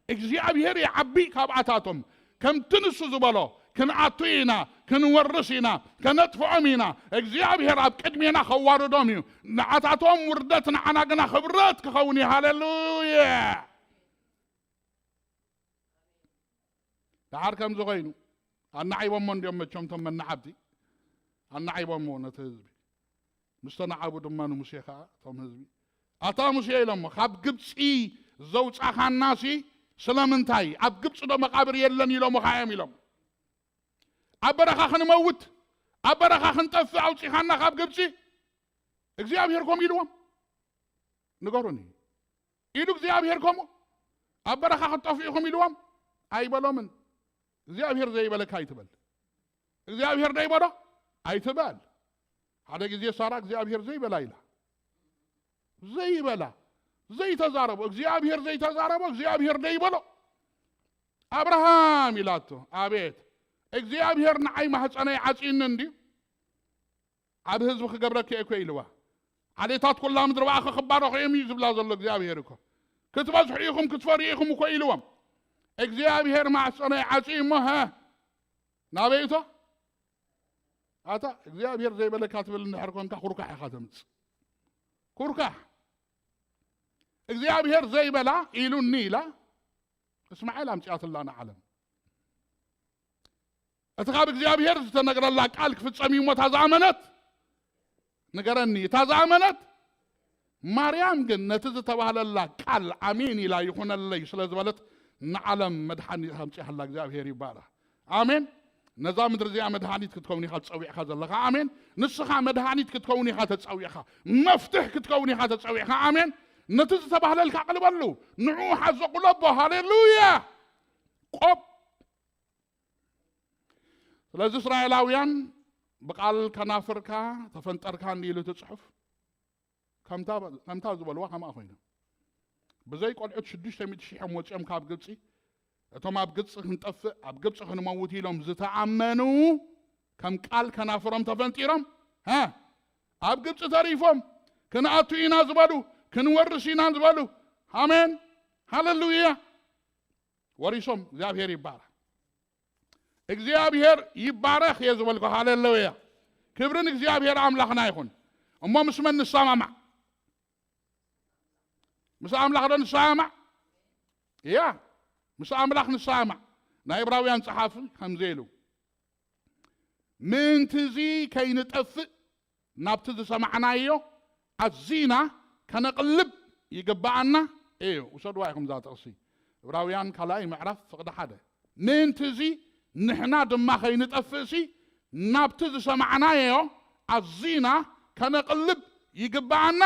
እግዚኣብሔር ይዓቢ ካብኣታቶም። ከምቲ ንሱ ዝበሎ ክንኣቱ ኢና፣ ክንወርስ ኢና፣ ከነጥፍዖም ኢና። እግዚኣብሔር ኣብ ቅድሜና ከዋርዶም እዩ። ንዓታቶም ውርደት፣ ንዓና ግና ክብረት ክኸውን እዩ። ሃሌሉያ! ደሓር ከምዚ ኮይኑ፣ ኣናዒቦሞ እንዲኦም መቸም እቶም መናዓብቲ፣ ኣናዒቦሞ ነቲ ህዝቢ። ምስ ተናዓቡ ድማ ንሙሴ ኸዓ፣ እቶም ህዝቢ፣ ኣታ ሙሴ ኢሎሞ፣ ካብ ግብፂ ዘውፃኻናሲ ስለምንታይ? ኣብ ግብፂ ዶ መቓብር የለን ኢሎምኻ እዮም ኢሎም። ኣብ በረኻ ክንመውት፣ ኣብ በረኻ ክንጠፍእ ኣውፂኻና ካብ ግብፂ እግዚኣብሔር ከምኡ ኢልዎም? ንገሩኒ። ኢሉ እግዚኣብሔር ከምኡ? ኣብ በረኻ ክትጠፍኡ ኢኹም ኢልዎም? ኣይበሎምን። እግዚኣብሔር ዘይበለካ ኣይትበል። እግዚኣብሔር ዘይበሎ ኣይትበል። ሓደ ግዜ ሳራ እግዚኣብሔር ዘይበላ ኢላ። ዘይበላ፣ ዘይተዛረቦ፣ እግዚኣብሔር ዘይተዛረቦ፣ እግዚኣብሔር ዘይበሎ። ኣብርሃም ኢላቶ፣ ኣቤት፣ እግዚኣብሔር ንዓይ ማህፀነይ ዓፅዩኒ እንድዩ? ዓብ ህዝቢ ክገብረኪ እየ እኮ ኢልዋ። ዓሌታት ኩላ ምድሪ ብኣኺ ክባረኹ እዮም እዩ ዝብላ ዘሎ እግዚኣብሔር እኮ። ክትበዝሑ ኢኹም፣ ክትፈርዩ ኢኹም እኮ ኢልዎም። እግዚኣብሔር ማህፀነይ ዓፅዩ እሞ፣ ሀ፣ ናበይ እቶ? ኣታ እግዚኣብሔር ዘይበለካ ትብል እንድሕር ኮንካ፣ ኩርካሕ ኢኻ ተምጽእ። ኩርካሕ። እግዚኣብሔር ዘይበላ ኢሉኒ ኢላ እስማኤል ኣምጺኣትላ ንዓለም። እቲ ካብ እግዚኣብሔር ዝተነግረላ ቃል ክፍጸም እዩ እሞ፣ እታ ዝኣመነት፣ ንገረኒ፣ እታ ዝኣመነት። ማርያም ግን ነቲ ዝተባህለላ ቃል ኣሜን ኢላ ይኹነለይ ስለ ዝበለት፣ ንዓለም መድሓኒት ኣምጺኣላ። እግዚኣብሔር ይባረኽ። ኣሜን። ነዛ ምድሪ እዚኣ መድሃኒት ክትከውን ኢኻ ተጸዊዕካ ዘለኻ። ኣሜን። ንስኻ መድሃኒት ክትከውን ኢኻ ተጸዊዕካ። መፍትሕ ክትከውን ኢኻ ተጸዊዕካ። ኣሜን። ነቲ ዝተባህለልካ ኣቕልበሉ። ንዕኡ ሓዞ፣ ቁለቦ። ሃሌሉያ። ቆብ። ስለዚ እስራኤላውያን ብቓል ከናፍርካ ተፈንጠርካ እንዲሉ እቲ ጽሑፍ። ከምታ ከምታ ዝበልዋ ከምኣ ኮይና። ብዘይ ቆልዑት ሽዱሽተ ሚእቲ ሽሕ እዮም ወጺኦም ካብ ግብጺ። እቶም ኣብ ግብጺ ክንጠፍእ፣ ኣብ ግብጺ ክንመውት ኢሎም ዝተኣመኑ፣ ከም ቃል ከናፍሮም ተፈንጢሮም፣ ሃ፣ ኣብ ግብጺ ተሪፎም። ክንኣቱ ኢና ዝበሉ፣ ክንወርስ ኢና ዝበሉ። ኣሜን። ሃሌሉያ። ወሪሶም። እግዚኣብሔር ይባረኽ። እግዚኣብሔር ይባረኽ እየ ዝበልኩ። ሃሌሉያ። ክብሪ ንእግዚኣብሔር ኣምላኽና ይኹን። እሞ ምስ መን ንሰማማዕ? ምስ ኣምላኽ ዶ ንሰማማዕ? እያ፣ ምስ ኣምላኽ ንሰማማዕ። ናይ ዕብራውያን ጸሓፊ ከምዚ ኢሉ፣ ምእንቲ እዚ ከይንጠፍእ ናብቲ ዝሰማዕናዮ ኣዚና ከነቕልብ ይግብኣና እዩ። ውሰድዋ ኢኹም እዛ ጥቕሲ። ዕብራውያን ካልኣይ ምዕራፍ ፍቕዲ ሓደ። ምእንቲ እዚ ንሕና ድማ ከይንጠፍእሲ ናብቲ ዝሰማዕናዮ ኣዚና ከነቕልብ ይግብኣና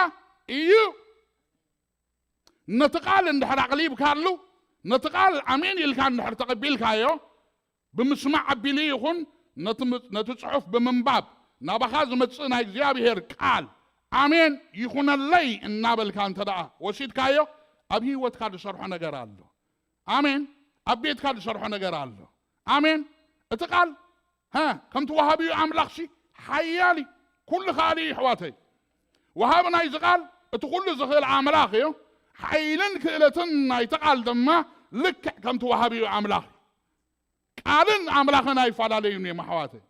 እዩ። ነቲ ቃል እንድሕር ኣቕሊብካሉ፣ ነቲ ቃል ኣሜን ኢልካ እንድሕር ተቐቢልካዮ፣ ብምስማዕ ኣቢሉ ይኹን ነቲ ም-፣ ነቲ ጽሑፍ ብምንባብ ናባኻ ዝመጽእ ናይ እግዚኣብሔር ቃል ኣሜን ይኹነለይ እናበልካ እንተ ደኣ ወሲድካዮ፣ ኣብ ህይወትካ ዝሰርሖ ነገር ኣሎ። ኣሜን። ኣብ ቤትካ ዝሰርሖ ነገር ኣሎ። ኣሜን። እቲ ቃል፣ ሃ፣ ከምቲ ወሃቢኡ ኣምላኽሲ ሓያል እዩ፣ ኩሉ ከኣሊ እዩ፣ ኣሕዋተይ። ወሃቢ ናይዚ ቃል እቲ ኩሉ ዝኽእል ኣምላኽ እዩ። ሓይልን ክእለትን ናይቲ ቃል ድማ ልክዕ ከምቲ ወሃቢኡ ኣምላኽ እዩ። ቃልን ኣምላኽን ኣይፈላለዩን እዮም፣ ኣሕዋተይ።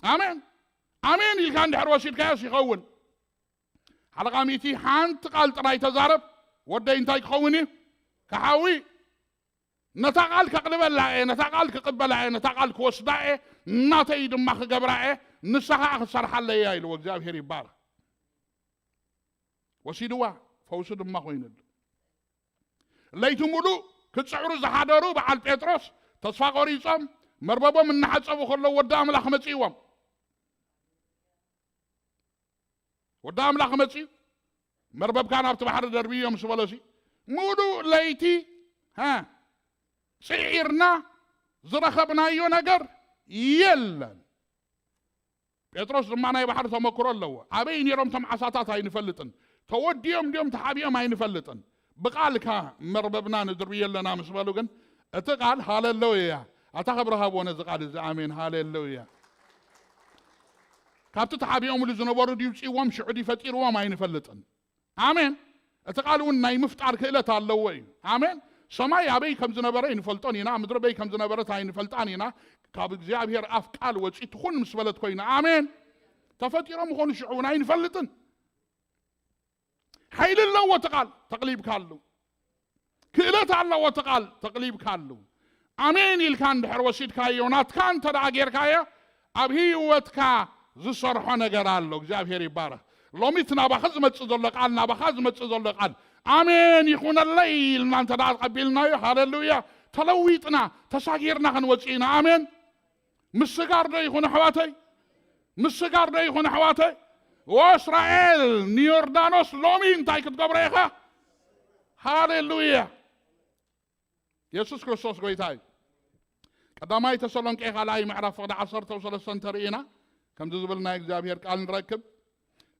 ኣሜን። ኣሜን ኢልካ እንድሕር ወሲድካዮስ ይኸውን። ሓለቓ ሚእቲ ሓንቲ ቃል ጥራይ ተዛረብ፣ ወደይ እንታይ ክኸውን እዩ? ክሓዊ። ነታ ቃል ከቕልበላ እየ፣ ነታ ቃል ክቕበላ እየ፣ ነታ ቃል ክወስዳ እየ፣ ናተይ ድማ ክገብራ እየ፣ ንሳ ኸዓ ክትሰርሓለይ እያ ኢልዎ። እግዚኣብሔር ይባረኽ። ወሲድዋ፣ ፈውሲ ድማ ኮይኑሉ። ለይቲ ሙሉእ ክጽዕሩ ዝሓደሩ በዓል ጴጥሮስ ተስፋ ቆሪጾም መርበቦም እናሓጸቡ ከለዉ ወዲ ኣምላኽ መጺእዎም። ወዲ ኣምላኽ መጺኡ መርበብካ ናብቲ ባሕሪ ደርብዮ ምስ በሎሲ፣ ሙሉእ ለይቲ፣ ሃ፣ ጽዒርና ዝረኸብናዮ ነገር የለን። ጴጥሮስ ድማ ናይ ባሕሪ ተመክሮ ኣለዎ። ኣበይ ነይሮም እቶም ዓሳታት ኣይንፈልጥን። ተወዲኦም ድዮም ተሓቢኦም ኣይንፈልጥን። ብቓልካ መርበብና ንድርብዮ ኣለና ምስ በሉ ግን፣ እቲ ቃል ሃሌሉያ። ኣታ ክብሪ ሃብዎ ነዚ ቃል እዚ። ኣሜን። ሃሌሉያ። ካብቲ ተሓቢኦምሉ ዝነበሩ ድዩ ውፅእዎም፣ ሽዑ ድዩ ፈጢርዎም ኣይንፈልጥን። ኣሜን። እቲ ቃል እውን ናይ ምፍጣር ክእለት ኣለዎ እዩ። ኣሜን። ሰማይ ኣበይ ከም ዝነበረ ኣይንፈልጦን ኢና፣ ምድሪ በይ ከም ዝነበረት ኣይንፈልጣን ኢና። ካብ እግዚኣብሔር ኣፍ ቃል ወፂ ትኹን ምስ በለት ኮይና። ኣሜን። ተፈጢሮም ይኾኑ ሽዑ እውን ኣይንፈልጥን። ሓይሊ ኣለዎ እቲ ቃል፣ ተቕሊብካሉ። ክእለት ኣለዎ እቲ ቃል፣ ተቕሊብካሉ። ኣሜን ኢልካ እንድሕር ወሲድካዮ፣ ናትካ እንተ ደኣ ጌርካዮ፣ ኣብ ህይወትካ ዝሰርሖ ነገር ኣሎ። እግዚኣብሔር ይባረኽ። ሎሚ እቲ ናባኻ ዝመጽእ ዘሎ ቃል፣ ናባኻ ዝመጽእ ዘሎ ቃል ኣሜን ይኹነለይ ኢልና እንተ ደኣ ተቐቢልናዮ፣ ሃሌሉያ፣ ተለዊጥና፣ ተሳጊርና ክንወጽእ ኢና። ኣሜን። ምስጋር ዶ ይኹን ኣሕዋተይ? ምስጋር ዶ ይኹን ኣሕዋተይ? ኦ እስራኤል፣ ንዮርዳኖስ ሎሚ እንታይ ክትገብሮ ኢኻ? ሃሌሉያ። የሱስ ክርስቶስ ጎይታ እዩ። ቀዳማይ ተሰሎንቄ ካልኣይ ምዕራፍ ፍቕዲ ዓሰርተ ሰለስተ እንተርኢና፣ ከምዚ ዝብል ናይ እግዚኣብሔር ቃል ንረክብ።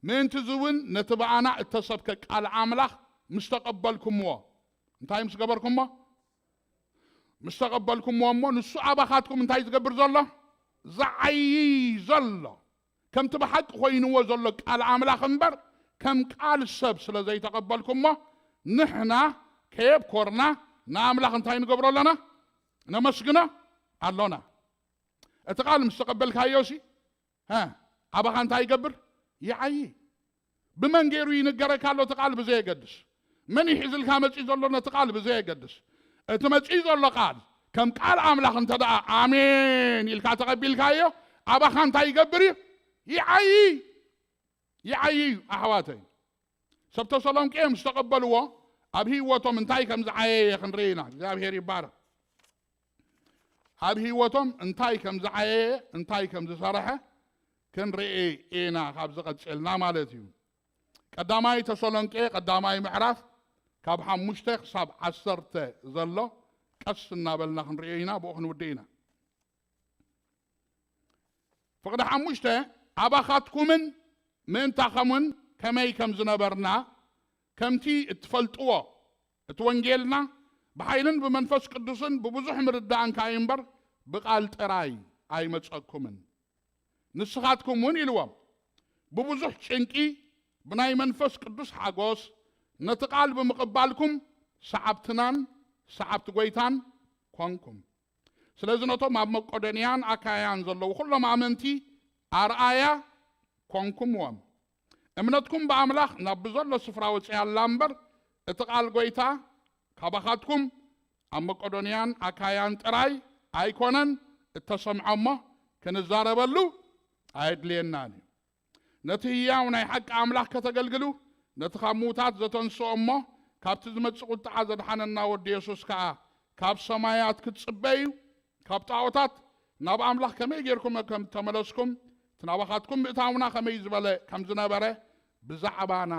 ምእንቲ እዚ እውን ነቲ ብኣና እተሰብከ ቃል ኣምላኽ ምስ ተቐበልኩምዎ፣ እንታይ ምስ ገበርኩምዎ? ምስ ተቐበልኩምዎ እሞ፣ ንሱ ኣባኻትኩም እንታይ ዝገብር ዘሎ? ዝዓይይ ዘሎ። ከምቲ ብሓቂ ኮይንዎ ዘሎ ቃል ኣምላኽ እምበር፣ ከም ቃል ሰብ ስለ ዘይተቐበልኩሞ፣ ንሕና ከየብኮርና ንኣምላኽ እንታይ ንገብሮ ኣለና? ነመስግኖ ኣሎና። እቲ ቃል ምስ ተቐበልካዮሲ፣ ሀ፣ ኣባኻ እንታይ ይገብር? ይዓይይ። ብመን ገይሩ ይንገረካ ኣሎ እቲ ቃል ብዘየገድስ፣ መን ይሕዝልካ መጺኡ ዘሎ ነቲ ቃል ብዘየገድስ፣ እቲ መጺኡ ዘሎ ቃል ከም ቃል ኣምላኽ እንተ ደኣ ኣሜን ኢልካ ተቐቢልካዮ፣ ኣባኻ እንታይ ይገብር እዩ? ይዓይይ። ይዓይይ እዩ ኣሕዋተይ። ሰብ ተሰሎንቄ ምስ ተቐበልዎ ኣብ ህይወቶም እንታይ ከም ዝዓየየ ክንርኢ ኢና። እግዚኣብሔር ይባረኽ። ኣብ ህይወቶም እንታይ ከም ዝዓየየ፣ እንታይ ከም ዝሰርሐ ክንርኢ ኢና ካብዚ ቀጺልና ማለት እዩ። ቀዳማይ ተሰሎንቄ ቀዳማይ ምዕራፍ ካብ ሓሙሽተ ክሳብ ዓሰርተ ዘሎ ቀስ እናበልና ክንርእዮ ኢና፣ ብኡ ክንውድእ ኢና። ፍቕዲ ሓሙሽተ፣ ኣባኻትኩምን ምእንታኸምን ከመይ ከም ዝነበርና ከምቲ እትፈልጥዎ፣ እቲ ወንጌልና ብሓይልን ብመንፈስ ቅዱስን ብብዙሕ ምርዳእን ከኣ እዩ እምበር፣ ብቓል ጥራይ ኣይመጸኩምን። ንስኻትኩም እውን ኢልዎም፣ ብብዙሕ ጭንቂ ብናይ መንፈስ ቅዱስ ሓጎስ ነቲ ቃል ብምቕባልኩም ሰዓብትናን ሰዓብቲ ጐይታን ኮንኩም። ስለዚ ነቶም ኣብ መቄዶንያን ኣካያን ዘለዉ ኩሎም ኣመንቲ ኣርኣያ ኮንኩምዎም። እምነትኩም ብኣምላኽ ናብ ብዘሎ ስፍራ ወጺኣ ኣላ እምበር፣ እቲ ቃል ጐይታ ካባኻትኩም ኣብ መቄዶንያን ኣካያን ጥራይ ኣይኮነን እተሰምዖ እሞ፣ ክንዛረበሉ ኣየድልየናን እዩ። ነቲ ህያው ናይ ሓቂ ኣምላኽ ከተገልግሉ፣ ነቲ ካብ ምዉታት ዘተንስኦ እሞ ካብቲ ዝመጽእ ቁጥዓ ዘድሓነና ወዲ የሱስ ከኣ ካብ ሰማያት ክትጽበዩ፣ ካብ ጣዖታት ናብ ኣምላኽ ከመይ ጌርኩም ከም እተመለስኩም፣ እቲ ናባኻትኩም ምእታውና ከመይ ዝበለ ከም ዝነበረ ብዛዕባና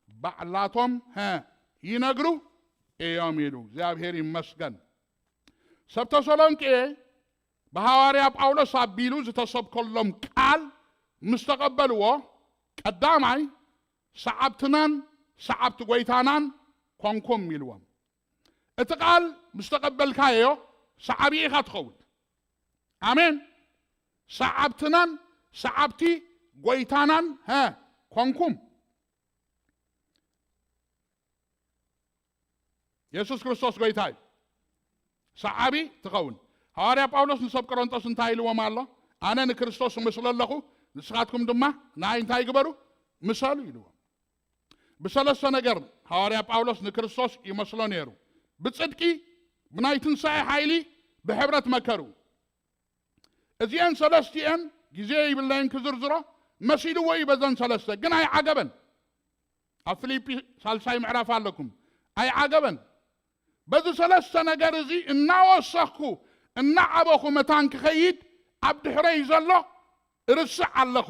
ባዕላቶም፣ ሀ፣ ይነግሩ እዮም ኢሉ። እግዚኣብሔር ይመስገን። ሰብ ተሰሎንቄ ብሃዋርያ ጳውሎስ ኣቢሉ ዝተሰብከሎም ቃል ምስ ተቐበልዎ፣ ቀዳማይ ሰዓብትናን ሰዓብቲ ጐይታናን ኮንኩም ኢልዎም። እቲ ቃል ምስ ተቐበልካዮ ሰዓቢ ኢኻ ትኸውን። ኣሜን። ሰዓብትናን ሰዓብቲ ጐይታናን፣ ሀ፣ ኮንኩም። የሱስ ክርስቶስ ጐይታ እዩ። ሰዓቢ ትኸውን። ሃዋርያ ጳውሎስ ንሰብ ቆሮንጦስ እንታይ ኢልዎም ኣሎ? ኣነ ንክርስቶስ እመስሎ ኣለኹ፣ ንስኻትኩም ድማ ንኣይ እንታይ ግበሩ? ምሰሉ ኢልዎም። ብሰለስተ ነገር ሃዋርያ ጳውሎስ ንክርስቶስ ይመስሎ ነይሩ። ብጽድቂ፣ ብናይ ትንሳኤ ሓይሊ፣ ብሕብረት መከሩ። እዚአን ሰለስቲአን ግዜ ይብለይን ክዝርዝሮ፣ መሲልዎ እዩ በዘን ሰለስተ፣ ግን ኣይዓገበን። ኣብ ፊልጲ ሳልሳይ ምዕራፍ ኣለኩም። ኣይዓገበን። በዚ ሰለስተ ነገር እዚ እናወሰኽኩ፣ እናዓበኹ መታን ክኸይድ ኣብ ድሕረይ ዘሎ እርስዕ ኣለኹ።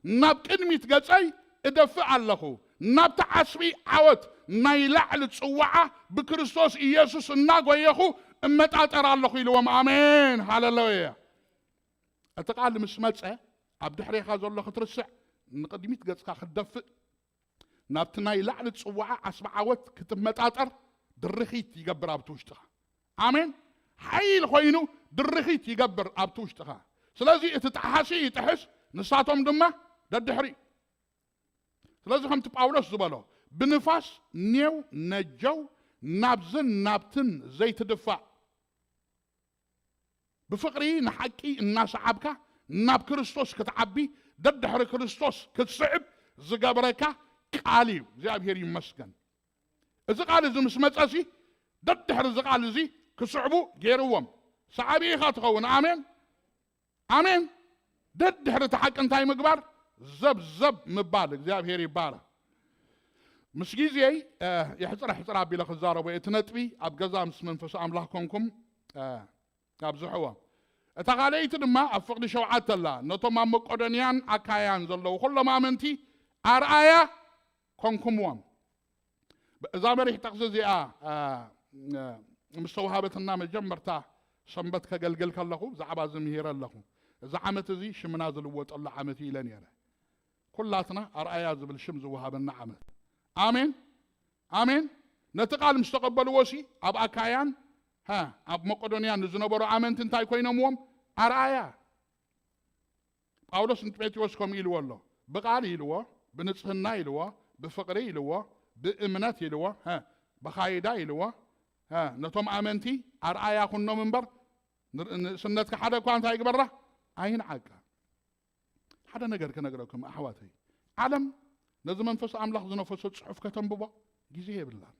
ናብ ቅድሚት ገጸይ እደፍእ ኣለኹ። ናብቲ ዓስቢ ዓወት ናይ ላዕሊ ጽዋዓ ብክርስቶስ ኢየሱስ እናጎየኹ እመጣጠር ኣለኹ ኢልዎም። ኣሜን። ሃሌሉያ። እቲ ቃል ምስ መጸ ኣብ ድሕሬኻ ዘሎ ክትርስዕ፣ ንቕድሚት ገጽካ ክትደፍእ፣ ናብቲ ናይ ላዕሊ ጽዋዓ ዓስቢ ዓወት ክትመጣጠር ድርኺት ይገብር ኣብቲ ውሽጥኻ። ኣሜን። ሓይል ኮይኑ ድርኺት ይገብር ኣብቲ ውሽጥኻ። ስለዚ እቲ ጠሓሲ ይጥሕስ፣ ንሳቶም ድማ ደድሕሪ። ስለዚ ከምቲ ጳውሎስ ዝበሎ፣ ብንፋስ ኔው ነጀው ናብዝን ናብትን ዘይትድፋእ። ብፍቕሪ ንሓቂ እናሰዓብካ ናብ ክርስቶስ ክትዓቢ፣ ደድሕሪ ክርስቶስ ክትስዕብ ዝገብረካ ቃል እዩ። እግዚኣብሔር ይመስገን። እዚ ቃል እዚ ምስ መጸሲ፣ ደድሕሪ እዚ ቃል እዚ ክስዕቡ ገይርዎም። ሰዓቢ ኢኻ ትኸውን። ኣሜን፣ ኣሜን። ደድሕሪ እቲ ሓቂ እንታይ ምግባር? ዘብዘብ ምባል። እግዚኣብሔር ይባረክ። ምስ ግዜይ የሕፅር ሕፅር ኣቢለ ክዛረቦ፣ እቲ ነጥቢ ኣብ ገዛ ምስ መንፈስ ኣምላኽ ኮንኩም ኣብዝሕዎ። እታ ካልኣይቲ ድማ ኣብ ፍቕዲ ሸውዓተ ኣላ። ነቶም ኣብ መቄዶንያን ኣካያን ዘለዉ ኩሎም ኣመንቲ ኣርኣያ ኮንኩምዎም። እዛ መሪሕ ጥቕሲ እዚኣ ምስ ተዋሃበትና መጀመርታ ሰንበት ከገልግል ከለኹ ብዛዕባ እዚ ምሂረ ኣለኹ። እዚ ዓመት እዚ ሽምና ዝልወጠሉ ዓመት እዩ ኢለ ነይረ። ኩላትና ኣርኣያ ዝብል ሽም ዝወሃበና ዓመት። ኣሜን፣ ኣሜን። ነቲ ቃል ምስ ተቐበልዎ ሲ ኣብ ኣካያን ኣብ መቄዶንያን ንዝነበሩ ኣመንቲ እንታይ ኮይኖምዎም? ኣርኣያ። ጳውሎስ ንጢሞቴዎስ ከምኡ ኢልዎ ኣሎ። ብቓል ኢልዎ፣ ብንጽህና ኢልዎ፣ ብፍቕሪ ኢልዎ፣ ብእምነት ኢልዎ፣ ብኻይዳ ኢልዎ። ነቶም ኣመንቲ ኣርኣያ ኩኖም እምበር፣ ንእስነትካ ሓደ እኳ እንታይ ይግበራ? ኣይንዓቃ። ሓደ ነገር ክነግረኩም ኣሕዋተይ፣ ዓለም ነዚ መንፈስ ኣምላኽ ዝነፈሶ ጽሑፍ ከተንብቦ ግዜ የብላን።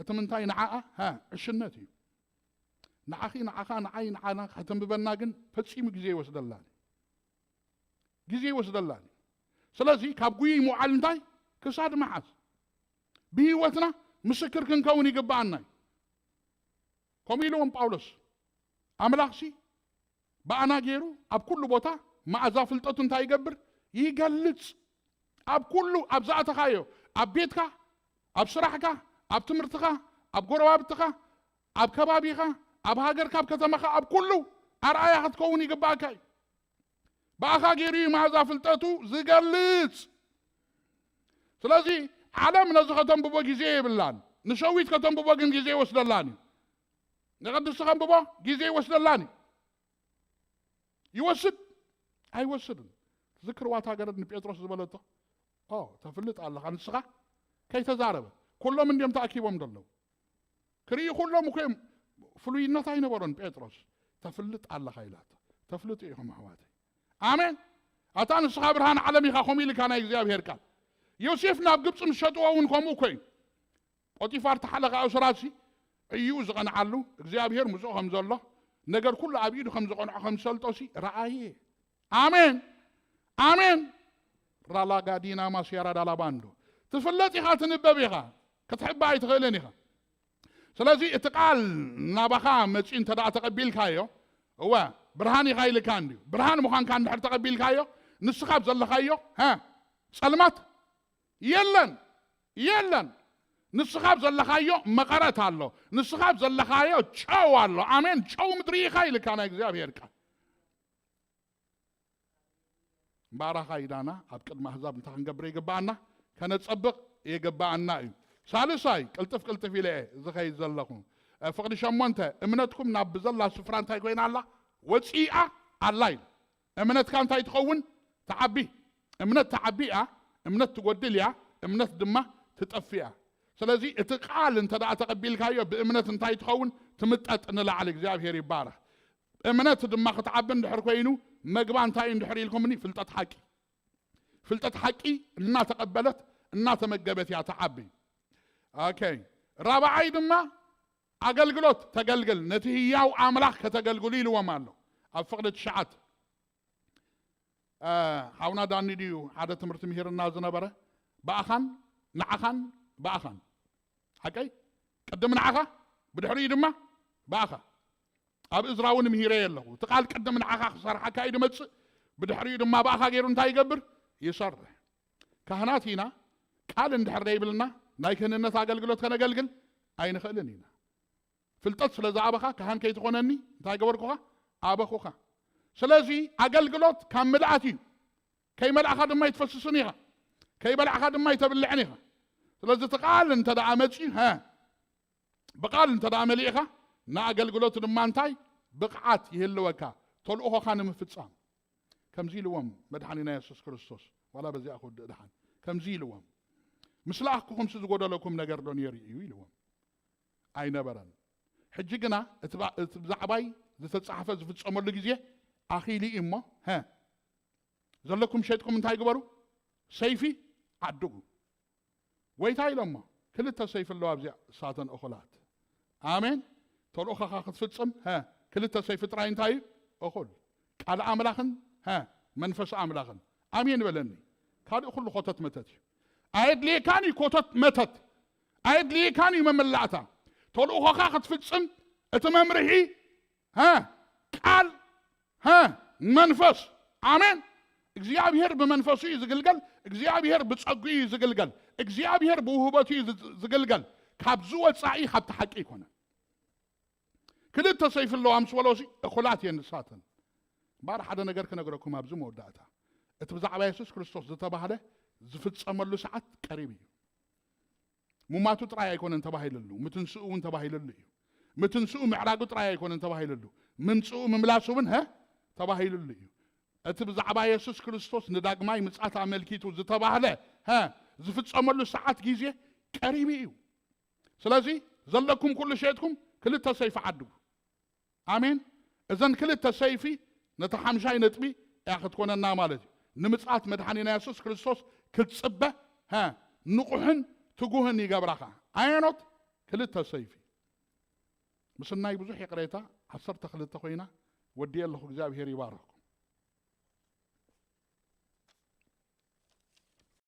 እቲ ምንታይ ንዓኣ ዕሽነት እዩ። ንዓኺ፣ ንዓኻ፣ ንዓይ፣ ንዓና ከተንብበና ግን ፈጺሙ ግዜ ይወስደላን እዩ። ግዜ ይወስደላን እዩ። ስለዚ ካብ ጉይይ ምውዓል እንታይ ክሳድ መዓስ ብህይወትና ምስክር ክንከውን ይግብኣና እዩ። ከምኡ ኢልዎም ጳውሎስ፣ ኣምላኽሲ ብኣና ገይሩ ኣብ ኩሉ ቦታ መኣዛ ፍልጠቱ እንታይ ይገብር? ይገልጽ። ኣብ ኩሉ፣ ኣብ ዝኣተኻዮ፣ ኣብ ቤትካ፣ ኣብ ስራሕካ፣ ኣብ ትምህርትኻ፣ ኣብ ጎረባብትኻ፣ ኣብ ከባቢኻ፣ ኣብ ሃገርካ፣ ኣብ ከተማኻ፣ ኣብ ኩሉ ኣርኣያ ክትከውን ይግባኣካ እዩ። ብኣኻ ገይሩ እዩ መኣዛ ፍልጠቱ ዝገልጽ። ስለዚ ዓለም ነዚ ከተንብቦ ግዜ የብላን። ንሸዊት ከተንብቦ ግን ግዜ ይወስደላን እዩ። ንቅድስቲ ከንብቦ ግዜ ይወስደላን እዩ። ይወስድ ኣይወስድን። ትዝክርዋ እታ ገረድ ንጴጥሮስ ዝበለቶ? ኦ፣ ተፍልጥ ኣለኻ ንስኻ? ከይተዛረበ። ኩሎም እንድዮም ተኣኪቦም ዘለዉ። ክርኢ ኩሎም እኮ እዮም። ፍሉይነት ኣይነበሮን ጴጥሮስ። ተፍልጥ ኣለኻ ኢላቶ። ተፍልጡ ኢኹም ኣሕዋተይ። ኣሜን። ኣታ ንስኻ ብርሃን ዓለም ኢኻ፣ ከምኡ ኢልካ ናይ እግዚኣብሔር ቃል። ዮሴፍ ናብ ግብፂ ምስ ሸጥዎ እውን ከምኡ እኮ እዩ። ጶጢፋር ተሓለኻ እሱራት ሲ ዕይኡ ዝቐንዓሉ እግዚኣብሔር ምስኡ ከም ዘሎ፣ ነገር ኩሉ ኣብ ኢዱ ከም ዝቐንዖ ከም ዝሰልጦ ሲ ረኣየ። ኣሜን፣ ኣሜን። ራላጋዲና ማስያራ ዳላባንዶ። ትፍለጥ ኢኻ፣ ትንበብ ኢኻ፣ ክትሕባ ኣይትኽእልን ኢኻ። ስለዚ እቲ ቃል ናባኻ መፂኡ እንተ ደኣ ተቐቢልካዮ፣ እወ ብርሃን ኢኻ ኢልካ እንድዩ። ብርሃን ምዃንካ እንድሕር ተቐቢልካዮ፣ ንስኻ ኣብ ዘለኻዮ ጸልማት የለን፣ የለን። ንስኻ ኣብ ዘለኻዮ መቐረት ኣሎ። ንስኻ ኣብ ዘለኻዮ ጨው ኣሎ። ኣሜን። ጨው ምድሪ ኢኻ ኢልካ ናይ እግዚኣብሔር ቃል። ባራኻ ኢዳና ኣብ ቅድሚ ኣህዛብ እንታይ ክንገብር ይግብኣና? ከነጸብቕ ይግብኣና እዩ። ሳልሳይ፣ ቅልጥፍ ቅልጥፍ ኢለ እየ ዝኸይድ ዘለኹ። ፍቕዲ ሸሞንተ፣ እምነትኩም ናብ ብዘላ ስፍራ እንታይ ኮይና ኣላ? ወፂኣ ኣላ ኢሉ። እምነትካ እንታይ ትኸውን? ትዓቢ። እምነት ትዓቢ እያ፣ እምነት ትጎድል እያ፣ እምነት ድማ ትጠፍእ እያ። ስለዚ እቲ ቃል እንተ ደኣ ተቐቢልካዮ ብእምነት እንታይ ትኸውን? ትምጠጥ ንላዕሊ። እግዚኣብሔር ይባረኽ። እምነት ድማ ክትዓቢ እንድሕር ኮይኑ መግባ እንታይ እዩ እንድሕር ኢልኩምኒ? ፍልጠት ሓቂ። ፍልጠት ሓቂ እናተቐበለት እናተመገበት እያ ትዓቢ። ኦኬ። ራብዓይ ድማ ኣገልግሎት ተገልግል፣ ነቲ ህያው ኣምላኽ ከተገልግሉ ኢልዎም ኣሎ። ኣብ ፍቕዲ ትሽዓት ሓውና ዳኒ ድዩ ሓደ ትምህርቲ ምሂርና ዝነበረ? ብኣኻን ንዓኻን ብኣኻን። ሓቀይ? ቅድም ንዓኻ፣ ብድሕሪኡ ድማ ብኣኻ። ኣብ እዝራ እውን ምሂረ ኣለኹ። እቲ ቃል ቅድም ንዓኻ ክሰርሓካ እዩ ድመጽእ፣ ብድሕሪኡ ድማ ብኣኻ ገይሩ እንታይ ይገብር? ይሰርሕ። ካህናት ኢና፣ ቃል እንድሕር ዘይብልና ናይ ክህንነት ኣገልግሎት ከነገልግል ኣይንኽእልን ኢና። ፍልጠት ስለ ዝኣበኻ ካህን ከይትኾነኒ እንታይ ገበርኩኻ? ኣበኹኻ። ስለዚ ኣገልግሎት ካብ ምልኣት እዩ። ከይመልኣኻ ድማ ኣይትፈስስን ኢኻ፣ ከይበላዕኻ ድማ ኣይተብልዕን ኢኻ። ስለዚ እቲ ቃል እንተ ደኣ መጺኡ፣ ሀ፣ ብቃል እንተ ደኣ መሊእኻ፣ ንኣገልግሎት ድማ እንታይ ብቕዓት ይህልወካ፣ ተልእኾኻ ንምፍጻም። ከምዚ ኢልዎም መድሓኒና የሱስ ክርስቶስ፣ ዋላ በዚኣ ክውድእ ደሓን፣ ከምዚ ኢልዎም፣ ምስ ለኣኽኩኹምሲ ዝጎደለኩም ነገር ዶ ነይሩ እዩ ኢልዎም። ኣይነበረን። ሕጂ ግና እቲ ብዛዕባይ ዝተጻሕፈ ዝፍጸመሉ ግዜ ኣኺሉ እዩ እሞ፣ ሀ፣ ዘለኩም ሸጥኩም እንታይ ግበሩ? ሰይፊ ዓድጉ። ጎይታ ኢሎሞ፣ ክልተ ሰይፊ ኣለዋ ኣብዚኣ፣ እሳተን እኹላት። ኣሜን። ተልእኾኻ ክትፍጽም፣ ሀ፣ ክልተ ሰይፊ ጥራይ እንታይ እዩ? እኹል። ቃል ኣምላኽን፣ ሀ፣ መንፈስ ኣምላኽን። ኣሜን በለኒ። ካልእ ኩሉ ኮተት መተት እዩ። ኣየድልየካን እዩ ኮተት መተት። ኣየድልየካን እዩ መመላእታ። ተልእኾኻ ክትፍጽም እቲ መምርሒ፣ ሀ፣ ቃል፣ ሀ፣ መንፈስ። ኣሜን። እግዚኣብሔር ብመንፈሱ እዩ ዝግልገል። እግዚኣብሔር ብጸጉ እዩ ዝግልገል። እግዚኣብሔር ብውህበቱ እዩ ዝ-፣ ዝግልገል። ካብዚ ወጻኢ ካብቲ ሓቂ ኣይኮነን። ክልተ ሰይፊ ኣለዋ ምስ በሎሲ እኹላት እየን ንሳተን። እምበኣር ሓደ ነገር ክነግረኩም ኣብዚ መወዳእታ። እቲ ብዛዕባ የሱስ ክርስቶስ ዝተባህለ ዝፍጸመሉ ሰዓት ቀሪብ እዩ። ሙማቱ ጥራይ ኣይኮነን ተባሂልሉ፣ ምትንስኡ እውን ተባሂልሉ እዩ። ምትንስኡ ምዕራጉ ጥራይ ኣይኮነን ተባሂልሉ፣ ምምጽኡ ምምላሱ እውን፣ ሀ፣ ተባሂልሉ እዩ። እቲ ብዛዕባ የሱስ ክርስቶስ ንዳግማይ ምጽኣት ኣመልኪቱ ዝተባህለ፣ ሀ፣ ዝፍጸመሉ ሰዓት ግዜ ቀሪቡ እዩ። ስለዚ ዘለኩም ኩሉ ሸጥኩም ክልተ ሰይፊ ዓድጉ። ኣሜን። እዘን ክልተ ሰይፊ ነቲ ሓምሻይ ነጥቢ እያ ክትኮነና ማለት እዩ። ንምጽኣት መድሓኒና የሱስ ክርስቶስ ክትጽበ፣ ሀ፣ ንቑሕን ትጉህን ይገብራኻ። ኣየኖት? ክልተ ሰይፊ። ምስናይ ብዙሕ ይቕሬታ፣ ዓሰርተ ክልተ ኮይና ወዲኤ ኣለኹ። እግዚኣብሔር ይባርኽኩም።